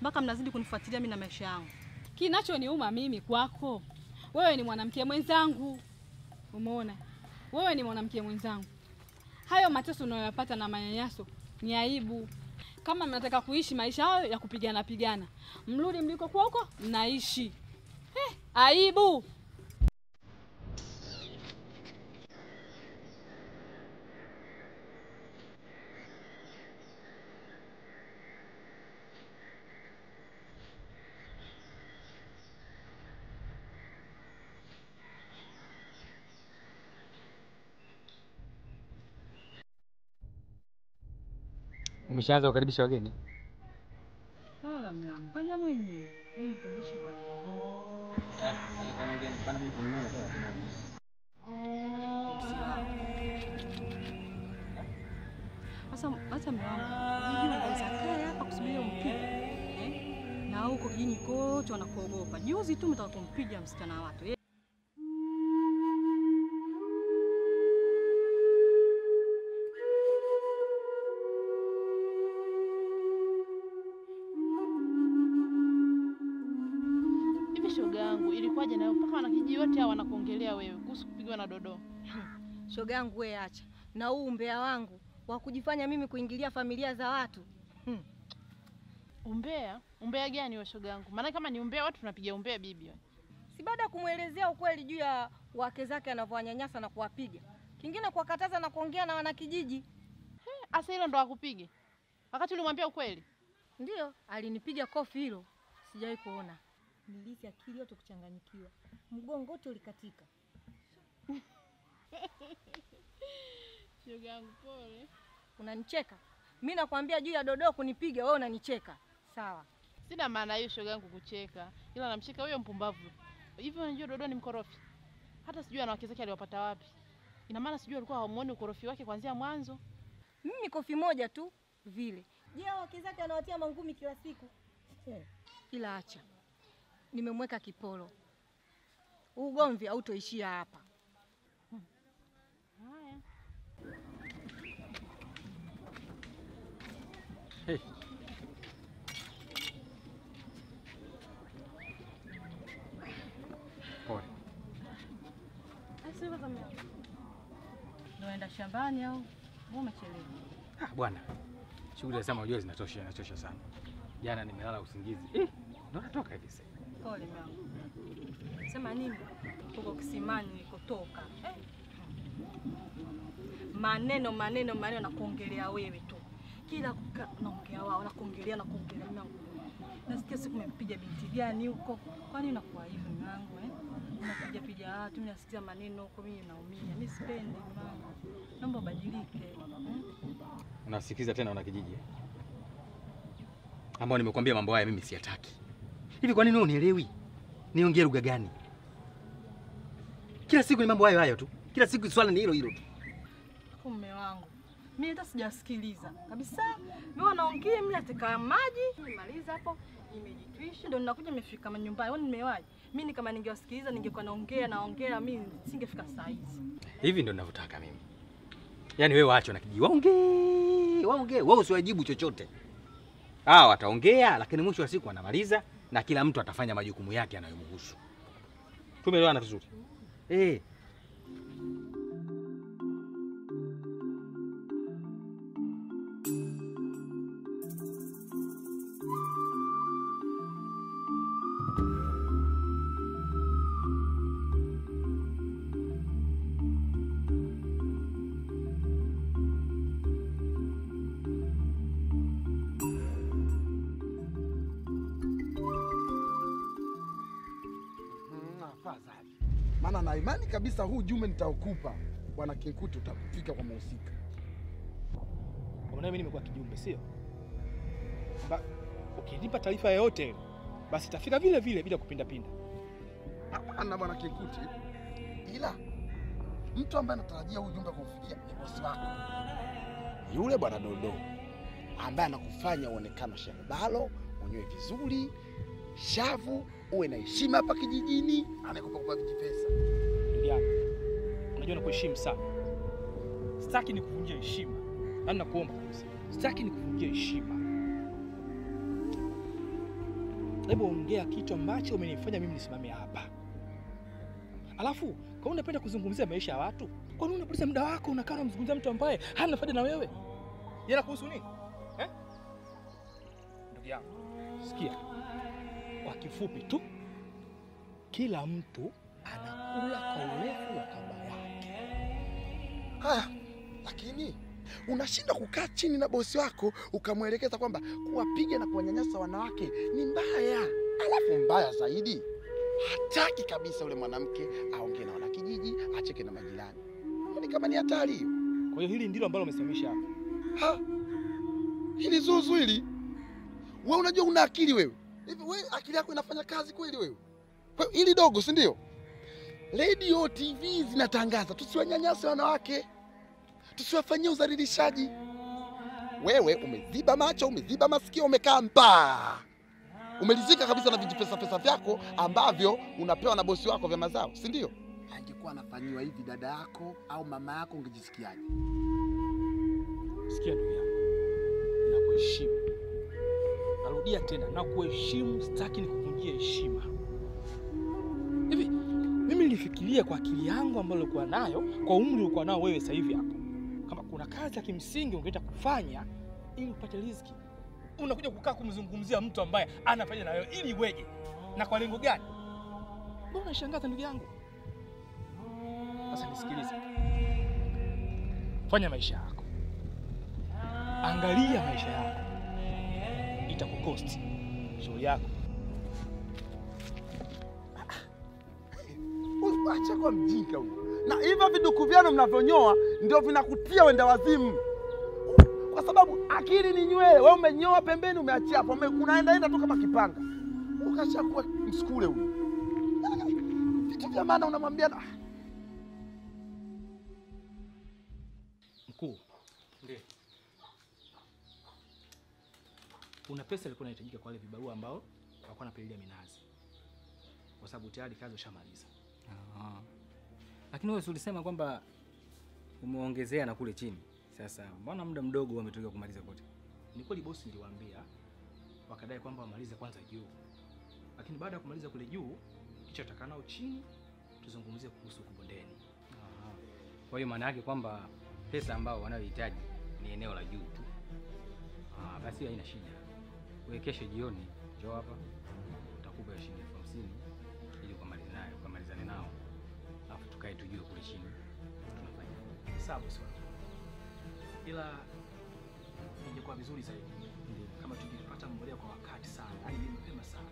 S14: mpaka mnazidi kunifuatilia mimi na maisha yangu?
S5: Kinachoniuma mimi kwako, wewe ni mwanamke mwenzangu. Umeona? Wewe ni mwanamke mwenzangu. Hayo mateso unayoyapata na manyanyaso ni aibu. Kama mnataka kuishi maisha hayo ya kupigana pigana, mrudi mliko kwa huko mnaishi. Aibu.
S3: Umeshaanza kukaribisha wageni?
S2: Sawa mwanangu. Kwanza mwenyewe.
S14: Sasa hata mwanangu, unajua unaweza kaa hapa kusubiria umpige. Eh? Na huko kijijini kote wanakuogopa. Juzi tu mtaka kumpiga msichana wa watu.
S4: Ilikuwaje nayo mpaka wanakijiji wote hao wanakuongelea wewe kuhusu kupigwa na Dodo?
S12: Shoga yangu wewe acha. Na huu umbea wangu wa kujifanya mimi kuingilia familia za watu.
S4: Umbea? Umbea gani wewe shoga yangu? Maana kama ni umbea watu tunapiga umbea bibi wewe.
S12: Si baada ya kumuelezea ukweli juu ya wake zake anavyowanyanyasa na kuwapiga. Kingine kuwakataza na kuongea na wanakijiji.
S4: Asa hilo ndo akupige? Wakati ulimwambia ukweli?
S12: Ndio, alinipiga kofi hilo. Sijawahi kuona. Nilihisi akili yote kuchanganyikiwa. Mgongo wote ulikatika.
S4: Shoga yangu pole.
S12: Unanicheka? Mimi nakwambia juu ya Dodo kunipiga, wewe unanicheka. Sawa.
S4: Sina maana hiyo shoga yangu kucheka. Ila namcheka huyo mpumbavu. Hivi unajua Dodo ni mkorofi? Hata sijui ana wake zake aliwapata wapi. Ina maana sijui alikuwa hamuoni ukorofi wake kuanzia mwanzo.
S12: Mimi kofi moja tu vile. Je, wake zake anawatia mangumi kila siku? Ila acha. Nimemweka kipolo. Ugomvi hautoishia hapa.
S4: Haya.
S3: Hey. Pole.
S14: Ndio shambani au umechelewa?
S3: Ah bwana. Shughuli za sama unajua zinatosha, inachosha sana. Jana nimelala usingizi. Ndio natoka hivi sasa.
S14: Pole mwanangu. Sema nini? Huko kisimani nilikotoka. Maneno maneno maneno na kuongelea wewe tu. Kila naongea wao na kuongelea na kuongelea mwanangu. Nasikia siku nimempiga binti gani huko. Kwani unakuwa hivi mwanangu eh? Unapiga piga watu, mimi nasikia maneno huko, mimi naumia. Mimi sipendi mwanangu. Naomba ubadilike.
S3: Unasikiza tena wana kijiji eh? Ambao nimekuambia mambo haya mimi siyataki. Hivi kwa nini wewe unielewi? Niongee lugha gani? Kila siku ni mambo hayo hayo tu. Kila siku swala ni hilo hilo tu.
S14: Mume wangu, mimi hata sijasikiliza kabisa. Mimi naongea, mimi nateka maji, nimaliza hapo, nimejitwisha ndio ninakuja nimefika nyumbani. Wewe nimewaje? Mimi kama ningewasikiliza ningekuwa naongea naongea, mimi singefika saa hizi.
S3: Hivi ndio ninavyotaka mimi. Yaani wewe waache na kijiji waongee, waongee, wewe usiwajibu chochote. Ah, wataongea lakini mwisho wa siku wanamaliza na kila mtu atafanya majukumu yake yanayomhusu. Tumeelewana vizuri? Eh.
S7: Maana na imani kabisa huu jumbe nitakupa bwana Kinkuti utakufika kwa mhusika.
S9: Kwa maana mimi nimekuwa kijumbe sio? Ukinipa taarifa yoyote ile basi itafika vile vile bila kupinda pinda.
S7: Hapana bwana Kinkuti. Ila mtu ambaye anatarajia huu jumbe kumfikia ni bosi wako. Yule bwana Dodo ambaye anakufanya uonekane shambalo, unywe vizuri, shavu, uwe na heshima hapa kijijini, anakupa kwa vijipesa.
S9: Ndugu yangu, unajua nakuheshimu sana. Sitaki nikuvunjie heshima. Na nakuomba kabisa. Sitaki nikuvunjie heshima. Hebu ongea kitu ambacho umenifanya mimi nisimame hapa. Alafu, kwa nini unapenda kuzungumzia maisha ya watu? Kwa nini unapoteza muda wako unakaa unamzungumzia mtu ambaye hana faida na wewe? Yeye kuhusu nini? Eh? Ndugu yangu, sikia. Kwa kifupi tu, kila mtu anakula kwa urefu wa kamba yake.
S7: Haya, lakini unashindwa kukaa chini na bosi wako ukamwelekeza kwamba kuwapiga na kuwanyanyasa wanawake ni mbaya. Alafu mbaya zaidi, hataki kabisa yule mwanamke aongee na wanakijiji, acheke na majirani. Ni kama ni hatari hiyo.
S9: Kwa hiyo hili ndilo ambalo umesimamisha hapa.
S7: Ha? Hili zuzu hili. Wewe unajua una akili wewe. Hivi wewe akili yako inafanya kazi kweli wewe? Kwa hiyo hili dogo, si ndio? Radio TV zinatangaza tusiwanyanyase wanawake. Tusiwafanyie udhalilishaji. Wewe umeziba macho, umeziba masikio, umekaa mpaa. Umelizika kabisa na vijipesa pesa vyako ambavyo unapewa na bosi wako vya mazao, si ndio? Angekuwa anafanyiwa hivi dada yako au mama yako ungejisikiaje?
S9: Sikia ndugu yangu. Nakuheshimu. Narudia tena, nakuheshimu, sitaki nikuvunjie heshima. Hivi mimi nilifikiria kwa akili yangu ambayo nilikuwa nayo, kwa umri uliokuwa nao wewe sasa hivi hapo. Kama kuna kazi ya kimsingi ungeenda kufanya ili upate riziki. Unakuja kukaa kumzungumzia mtu ambaye anafanya na wewe ili iweje? Na kwa lengo gani? Mbona unashangaza ndugu yangu? Sasa nisikilize. Fanya maisha yako. Angalia maisha yako. Itakukosti shughuli yako.
S7: Acha kwa mjinga huyo. Na hivyo viduku vyenu mnavyonyoa ndio vinakutia wenda wazimu. Kwa sababu akili ni nywele, wewe umenyoa pembeni umeachia hapo, unaenda enda tu kama kipanga. Ukashakuwa msukule huyo. Vitu vya maana unamwambia.
S9: Mkuu. Ndiyo. Una pesa ilikuwa inahitajika kwa wale vibarua ambao walikuwa wanapalilia minazi. Kwa sababu tayari kazi ushamaliza.
S3: Lakini wewe ulisema kwamba umeongezea na kule chini. Sasa mbona muda mdogo wametoka kumaliza kote?
S9: Ni kweli bosi, niliwaambia wakadai kwamba wamalize kwanza juu. Lakini baada ya kumaliza kule juu, kisha tutakaa nao chini tuzungumzie kuhusu kubondeni.
S3: Kwa hiyo maana yake kwamba pesa ambao wanayohitaji ni eneo la juu tu. Basi haina shida. Wewe kesho jioni njoo hapa, nitakupa shilingi 50,000 ili kumalizane nao. Alafu tukae tujue kule chini tunafanya.
S9: Sawa bosi wangu. Ila ingekuwa vizuri zaidi kama tungepata mbolea kwa wakati sana, yaani ni mapema sana,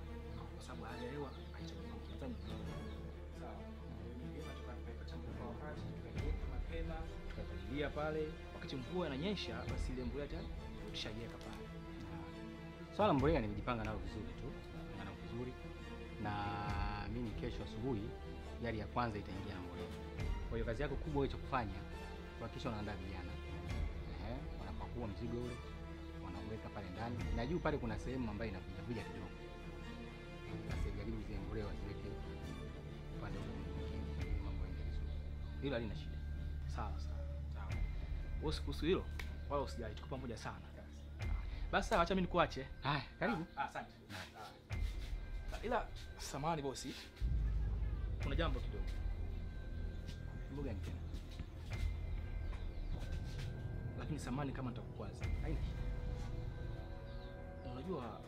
S9: kwa sababu hali ya hewa haitabadilika. Nadhani sawa. Ni tukapata mbolea kwa wakati, tukaiweka mapema, tukapalilia pale. Wakati mvua inanyesha, basi ile mbolea tayari tushaiweka pale.
S3: Swala mbolea nimejipanga nalo vizuri tu, nalo vizuri. Na mimi kesho asubuhi gari ya kwanza itaingia na mbolea. Kwa hiyo kazi yako kubwa hicho kufanya, kuhakikisha unaandaa vijana. Wanapakua mzigo ule, wanauweka pale ndani. Na juu pale kuna sehemu ambayo inavuja kidogo. Basi jaribu zile mbolea waziweke upande ule mwingine, mambo yaende vizuri. Hilo halina shida.
S9: Sawa sawa. Sawa. Wewe kuhusu hilo wala usijali, tuko pamoja sana. Basi sawa, acha mimi nikuache.
S3: Haya, karibu.
S9: Asante. Ila samahani bosi, kuna jambo kidogo.
S3: Jambo gani tena?
S9: Lakini samahani kama nitakukwaza.
S3: Haina shida.
S9: Unajua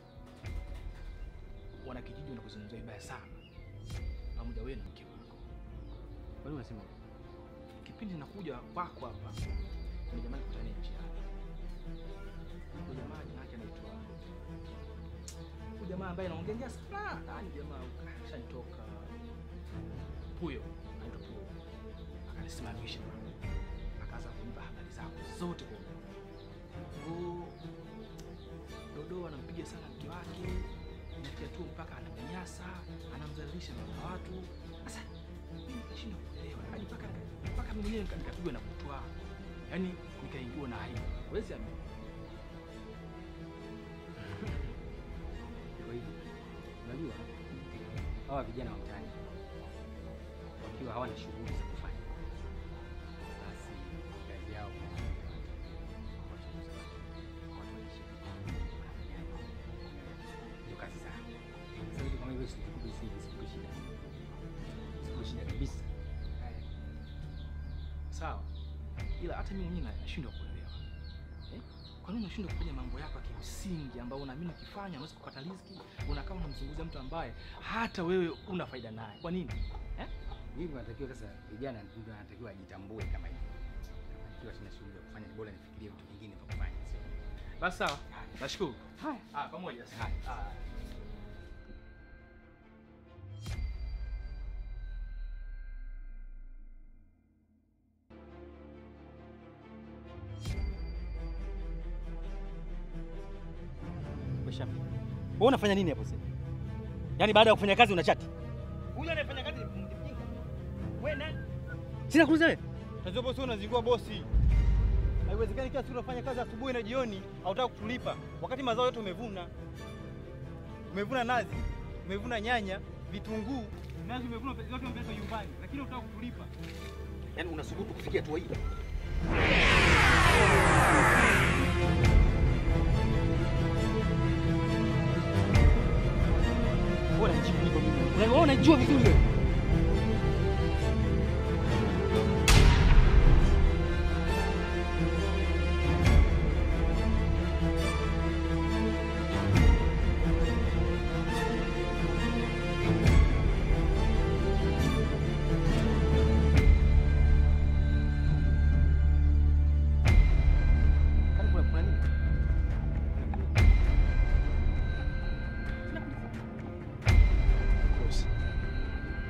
S9: wanakijiji wanakuzungumzia vibaya sana pamoja wewe na mke wako.
S3: Kwa nini unasema hivyo?
S9: Kipindi nakuja kwako hapa, kuna jamaa nikutana naye njiani. Huyo jamaa jina lake anaitwa, huyo jamaa ambaye anaongea sana, yaani jamaa kashanitoka. Puyo, anaitwa Puyo. Akanisimamisha bwana. Akaanza kunipa habari zako zote kwa ujumla. Dodo anampiga sana mke wake, inafikia tu mpaka anamnyanyasa, anamdhalilisha mbele ya watu. Sasa mimi nikashindwa kuelewa, hadi mpaka mimi mwenyewe nikapigwa na butwa. Yaani nikaingiwa na aibu. Huwezi amini.
S3: Kwa hivyo, unajua hawa vijana wa mtaani wakiwa hawana shughuli za kufanya, basi kazi yao watu wanaishi, wanafanyaje, ndio kazi zao. Sasa hivi kama hivyo sikupi shida, sikupi shida kabisa.
S9: Sawa, ila hata mimi mwenyewe nashindwa kuelewa. Kwa nini unashindwa kufanya mambo yako ya kimsingi ambayo unaamini ukifanya unaweza kupata riziki? Unakaa unamzunguzia mtu ambaye hata wewe una faida naye. Kwa nini?
S3: Hivi wanatakiwa sasa vijana ndio wanatakiwa ajitambue kama hivi. Ikiwa sina shughuli ya kufanya ni bora nifikirie vitu vingine vya kufanya.
S9: Basi sawa. Nashukuru.
S3: Haya.
S9: Pamoja sasa.
S3: Haya. Wewe unafanya nini hapo sasa? Yaani baada ya kufanya kazi unachati?
S10: Huyu anayefanya kazi ni mjinga. Wewe nani?
S3: Sina kuuliza wewe.
S10: Tatizo bosi, unazingua bosi. Haiwezekani kila siku unafanya kazi asubuhi na jioni, hautaki kutulipa wakati mazao yote umevuna. Umevuna nazi, umevuna nyanya, vitunguu, nazi umevuna yote umepeleka nyumbani, lakini hutaki kutulipa.
S3: Yaani unasubutu kufikia hatua hii? Wewe unajua vizuri wewe.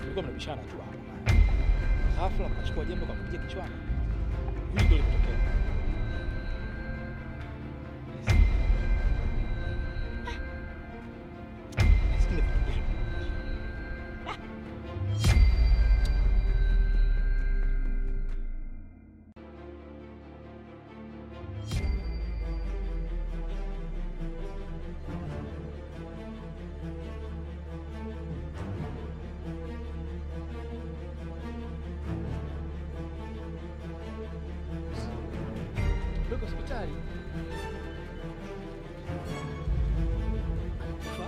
S9: Tulikuwa mnabishana tu hapo. Ghafla akachukua jembe akampiga kichwani. Hili ndio lilitokea. Hospitali. Amekufa.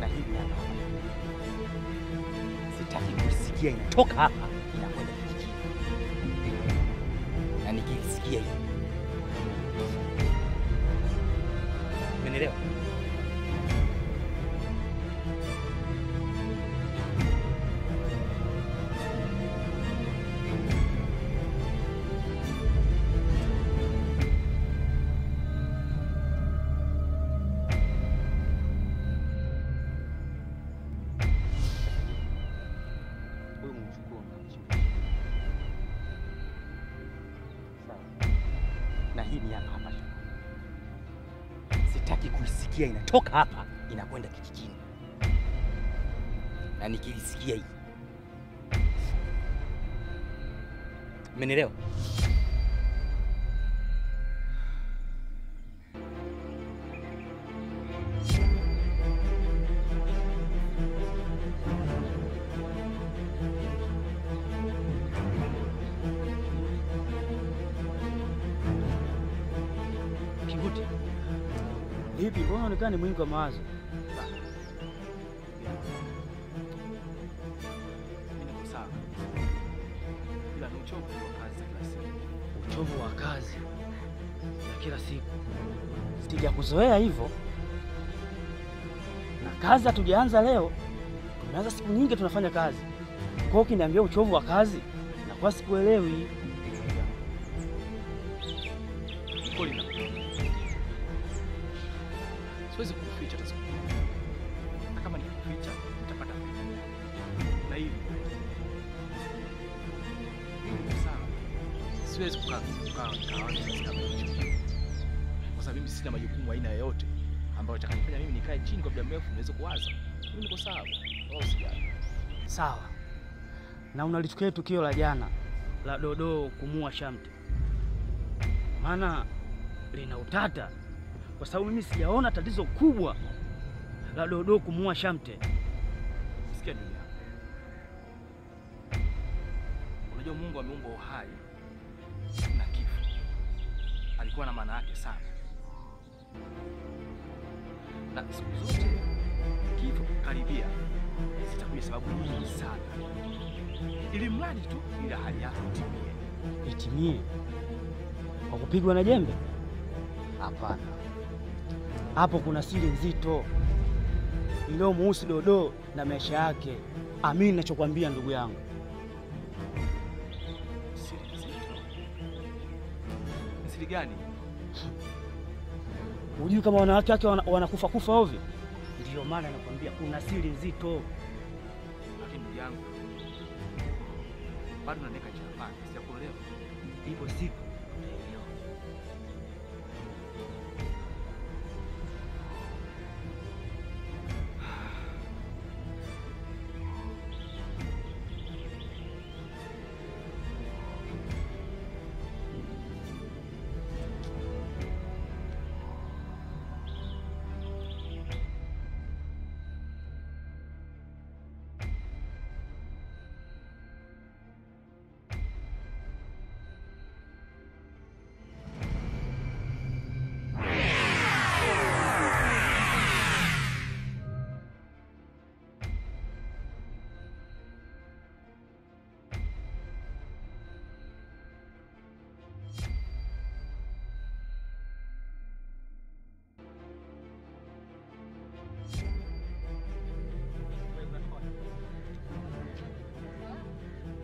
S3: Na hili hapa. Sitaki kusikia inatoka hapa inakwenda kijijini. Na nikisikia hivi. Umenielewa? Na hii ni hapa hapa. Sitaki kuisikia inatoka hapa inakwenda kijijini. Na nikilisikia hii. Umenielewa?
S11: Kinguti. Vipi, mbona unaonekana ni mwingi wa mawazo?
S9: Mimi niko sawa. Ila ni uchovu wa kazi za kila siku.
S11: Uchovu wa kazi za kila siku. Sijakuzoea hivyo. Na kazi hatujaanza leo. Tumeanza siku nyingi tunafanya kazi. Kwa hiyo ukiniambia uchovu wa kazi, na kwa sikuelewi.
S9: Kweli na siwezi kukuficha hata siku moja. Na kama nikikuficha nitapata faida. Na hivi mimi sawa. Siwezi kukaa kiasi kama hicho. Kwa sababu mimi sina majukumu aina yoyote ambayo itakanifanya mimi nikae chini kwa muda mrefu niweze kuwaza. Mimi niko sawa. Wala usijali.
S11: Sawa. Na unalichukia tukio la jana la Dodoo kumua Shamte. Maana lina utata. Kwa sababu mimi sijaona tatizo kubwa la Dodoo kumua Shamte.
S9: Sikia ndugu yangu. Unajua Mungu ameumba uhai na kifo. Alikuwa na maana yake sana. Na siku zote kifo karibia sitakuja sababu nyingi sana. Ili mradi tu ila hali yako itimie.
S11: Itimie? Kwa kupigwa na jembe? Hapana. Hapo kuna siri nzito iliyomuhusu Dodoo na maisha yake. Amini ninachokuambia ndugu yangu.
S9: Siri nzito? Siri gani?
S11: Hujui kama wanawake wake wanakufa kufa ovyo? Ndio maana nakwambia kuna siri nzito.
S9: Lakini ndugu yangu, bado unaniweka njia panda, sijakuelewa.
S11: Ipo siku utaelewa.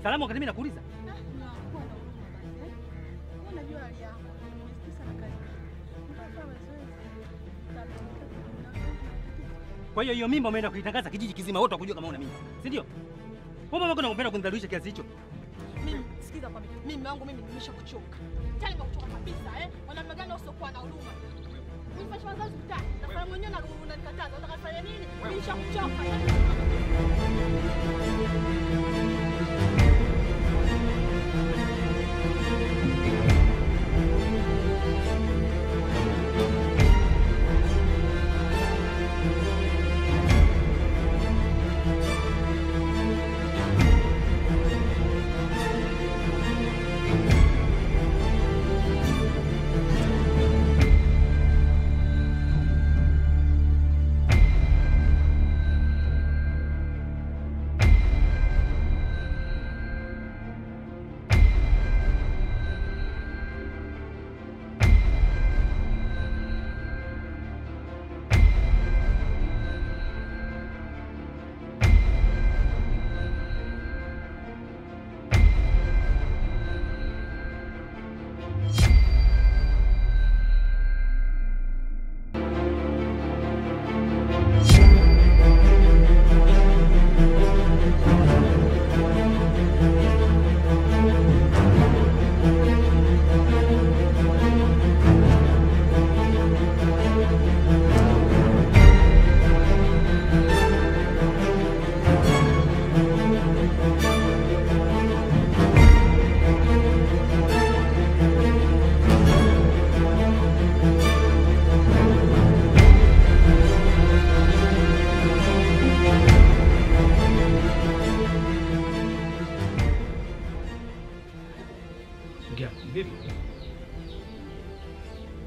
S11: Salamu wakati mimi nakuuliza.
S10: Kwa hiyo hiyo mimba umeenda kuitangaza kijiji kizima wote wakujua kama una mimba. Si ndio? Wewe mama yako unapenda kunidhalilisha kiasi hicho?
S2: Mimi sikiza kwa mimi wangu mimi nimeshakuchoka. Tayari nimekuchoka kabisa eh. Wanaume gani usiokuwa na huruma? Mimi fanya wazazi kutaka. Nafanya mwenyewe na unanikataza. Unataka nifanye nini? Nimeshakuchoka.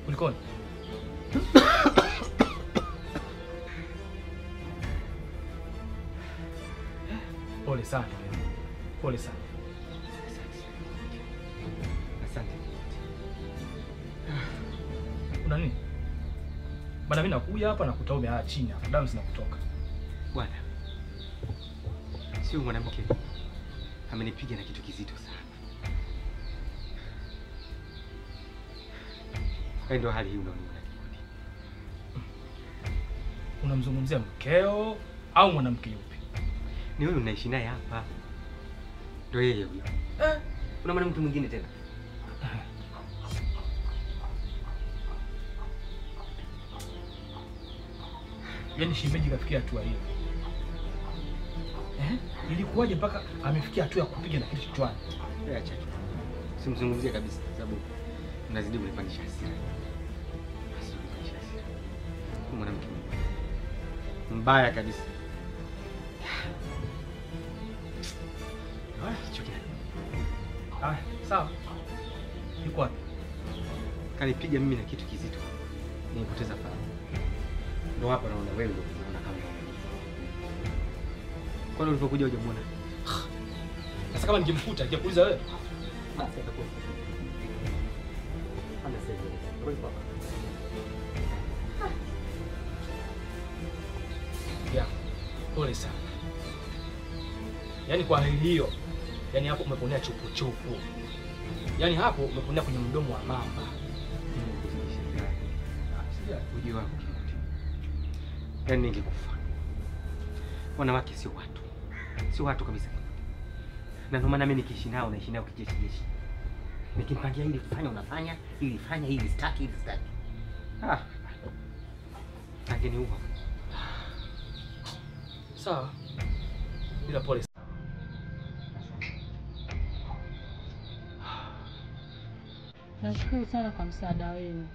S9: Kulikoni? Pole sana. Pole sana.
S3: Asante.
S9: Una nini? Bana mimi nakuja hapa na kuta umeaa chini hapa. Damu zinakutoka.
S3: Bwana. Sio mwanamke. Amenipiga na kitu kizito sana. Ndio hali hii unaoniona Kikundi.
S9: Unamzungumzia mkeo au mwanamke yupi?
S3: Ni huyu unaishi naye hapa. Ndio yeye huyo. Eh, kuna mwanamke mwingine tena?
S9: Yaani shemeji kafikia hatua hiyo. Eh? Ilikuwaje mpaka amefikia hatua ya kupiga na kitu kichwani?
S3: Acha tu. Simzungumzie kabisa sababu unazidi kunipandisha hasira. Unazidi kunipandisha hasira. Mwanamke mbaya kabisa.
S9: Ah, sawa. Yuko wapi?
S3: Kanipiga mimi na kitu kizito. Nimepoteza fahamu. Ndio hapa naona wewe ndio unaona kama wewe. Kwani ulipokuja hujamuona?
S9: Sasa kama ningemkuta ningekuuliza wewe.
S3: Basi atakuwa. Ana sasa. Wewe baba.
S9: Ya. Pole sana. Yaani kwa hali hiyo, yaani hapo umeponea chupu chupu. Yaani hapo umeponea kwenye mdomo wa mamba.
S3: Ujio wako Kikundi. Yaani ningekufa. Wanawake sio watu. Sio watu kabisa. Na ndio maana mimi nikiishi nao naishi nao kijeshi jeshi. Nikimpangia hili fanya unafanya, hili fanya, hili sitaki, hili sitaki. Ah. Angeniua.
S9: Sawa. Bila pole.
S2: Nashukuru sana kwa msaada wenu.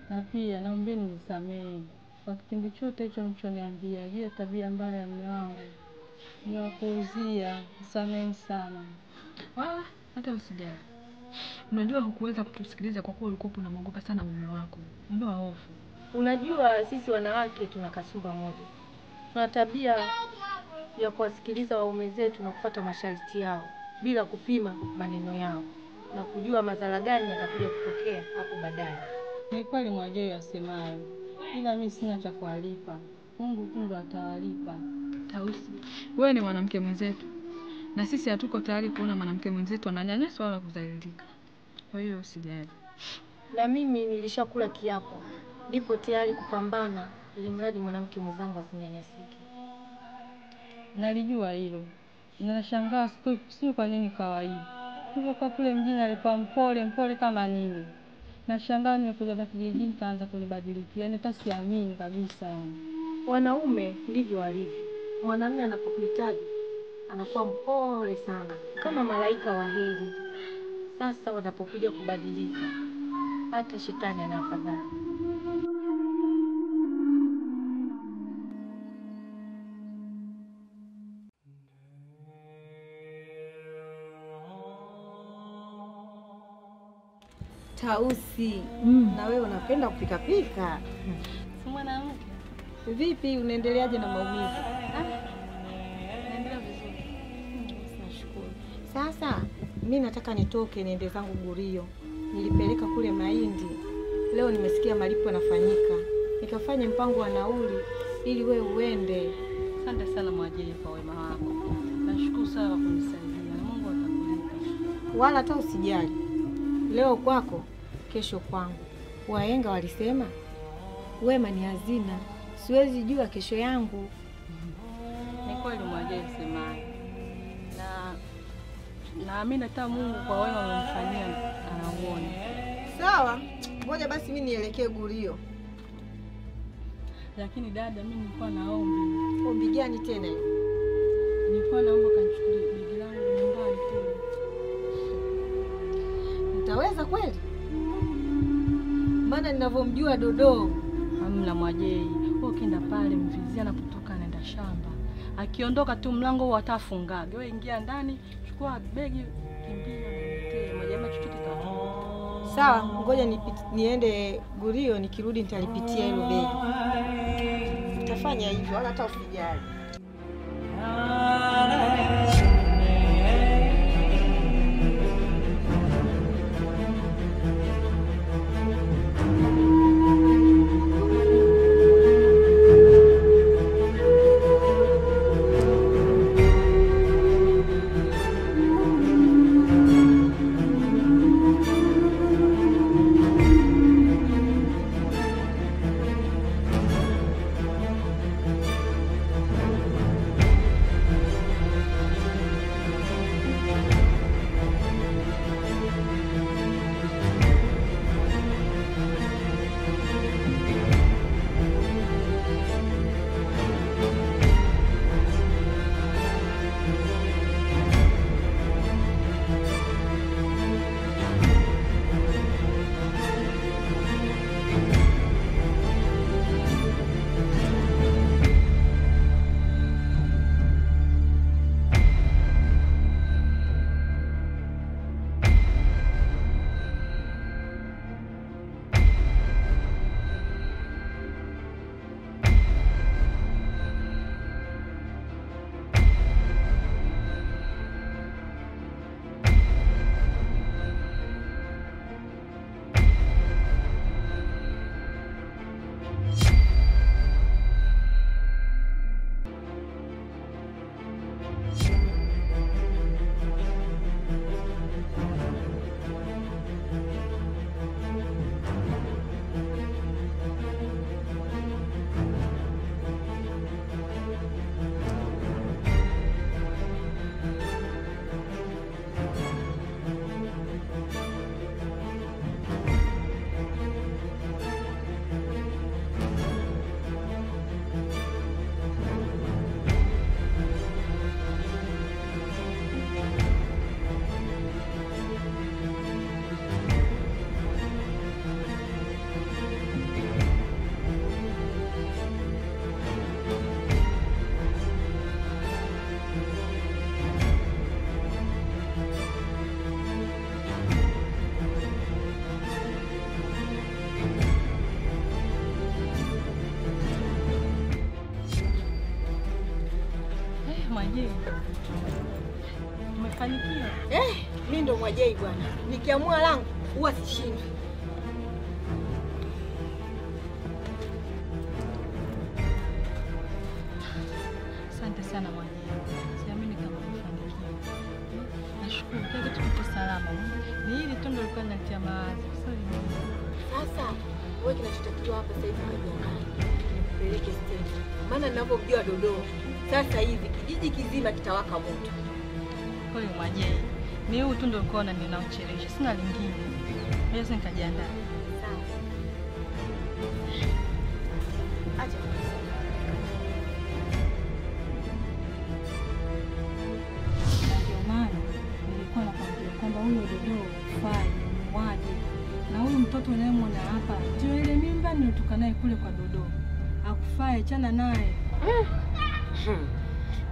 S2: Na pia naombeni nisamehe kwa kipindi chote hicho mlichoniambia juu ya tabia mbaya ya mume wangu. Niwapuuzia, nisamehe sana.
S15: Wala hata usijali. Unajua hukuweza kutusikiliza kwa kuwa ulikuwa unamwogopa sana mume wako. Ondoa hofu.
S12: Unajua sisi wanawake tuna kasumba moja. Tuna tabia ya kuwasikiliza waume zetu na kufuata masharti yao bila kupima maneno yao na kujua madhara gani yatakuja kutokea hapo baadaye.
S2: Ni kweli Mwajei asemayo, ila mimi sina cha kuwalipa. Mungu tu ndo atawalipa.
S15: Tausi, wewe ni mwanamke mwenzetu na sisi hatuko tayari kuona mwanamke mwenzetu ananyanyaswa wala kudhalilika. Kwa hiyo usijali.
S12: Na mimi nilishakula kiapo, nipo tayari kupambana
S15: Ili mradi mwanamke mwenzangu asinyanyasike.
S14: Nalijua hilo. Na nashangaa sio kwa nini kawaida. Hivyo kule mjini alikuwa mpole mpole kama nini. Nashangaa nimekuja hapa kijijini kaanza kunibadilikia. Yaani hata siamini kabisa.
S12: Wanaume ndivyo walivyo. Mwanamume anapokuhitaji anakuwa mpole sana kama malaika wa heri. Sasa wanapokuja kubadilika, hata shetani anafadhali. Tausi, na wewe unapenda kupika pika.
S14: Si mwanamke.
S12: Vipi, unaendeleaje na maumivu?
S14: Naendelea vizuri.
S12: Nashukuru. Sasa mimi nataka nitoke niende zangu Gurio. Nilipeleka kule mahindi. Leo nimesikia malipo yanafanyika. Nikafanye mpango wa nauli ili wewe uende.
S14: Asante sana Mwajei kwa wema wako. Nashukuru sana kwa kunisaidia. Mungu atakulipa.
S12: Wala hata usijali. Leo kwako, kesho kwangu. Wahenga walisema wema ni hazina. Siwezi jua kesho yangu.
S14: Ni kweli Mwajei semaye. Na naamini hata Mungu kwa wema amemfanyia anauona.
S12: Sawa, ngoja basi mimi nielekee Gurio.
S14: Lakini dada, mimi nilikuwa na ombi.
S12: Ombi gani tena hiyo?
S14: Nilikuwa naomba kanichukulie begi langu nyumbani kule.
S12: Nitaweza kweli? Maana ninavyomjua Dodo.
S14: Hamna Mwajei. Wewe ukienda pale mvizia anapotoka anaenda shamba. Akiondoka tu mlango huo atafungaga. Wewe ingia ndani, chukua begi, kimbia na niletee. Majamaa chochote takuta.
S12: Sawa, ngoja niende Gurio, nikirudi nitalipitia hilo begi. Nitafanya hivyo, wala hata usijali.
S14: Mwajei. Umefanikiwa?
S12: Mimi ndo Mwajei bwana. Nikiamua langu huwa sishindwi.
S14: Asante sana Mwajei. Siamini kama umefanikiwa. Nashukuru kila kitu kiko salama. Ni hili tu ndio lilikuwa linanitia mawazo. Sorry.
S12: Sasa wewe kinachotakiwa hapa sasa hivi ukajiandae. Tupeleke stendi. Maana ninavyomjua Dodo, sasa hivi kijiji kizima kitawaka moto.
S14: Kweli Mwajei, ni huu tu ndio ulikuwa unaniuchelewesha, sina lingine. Mimi sasa nikajiandaa.
S1: Sawa. Acha.
S2: Ndio maana nilikuwa nakwambia kwamba huyo Dodo hafai, muuaji. Na huyu mtoto unayemwona hapa ndio ile mimba nilitoka naye kule kwa Dodo. Hakufai, chana naye.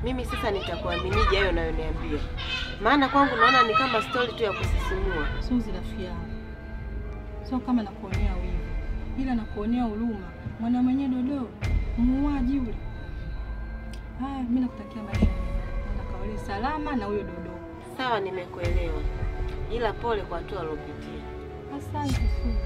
S1: Mimi sasa nitakuaminije hayo unayoniambia? Maana kwangu naona ni kama story tu ya kusisimua.
S2: Suzi rafiki yangu, sio kama nakuonea wivu, ila nakuonea huruma. Mwana mwenyewe Dodo muuaji yule. Haya, mimi nakutakia maisha mema. Na kaole salama na huyo Dodo.
S1: Sawa, nimekuelewa. Ila pole kwa hatua aliyopitia.
S2: Asante Suzi.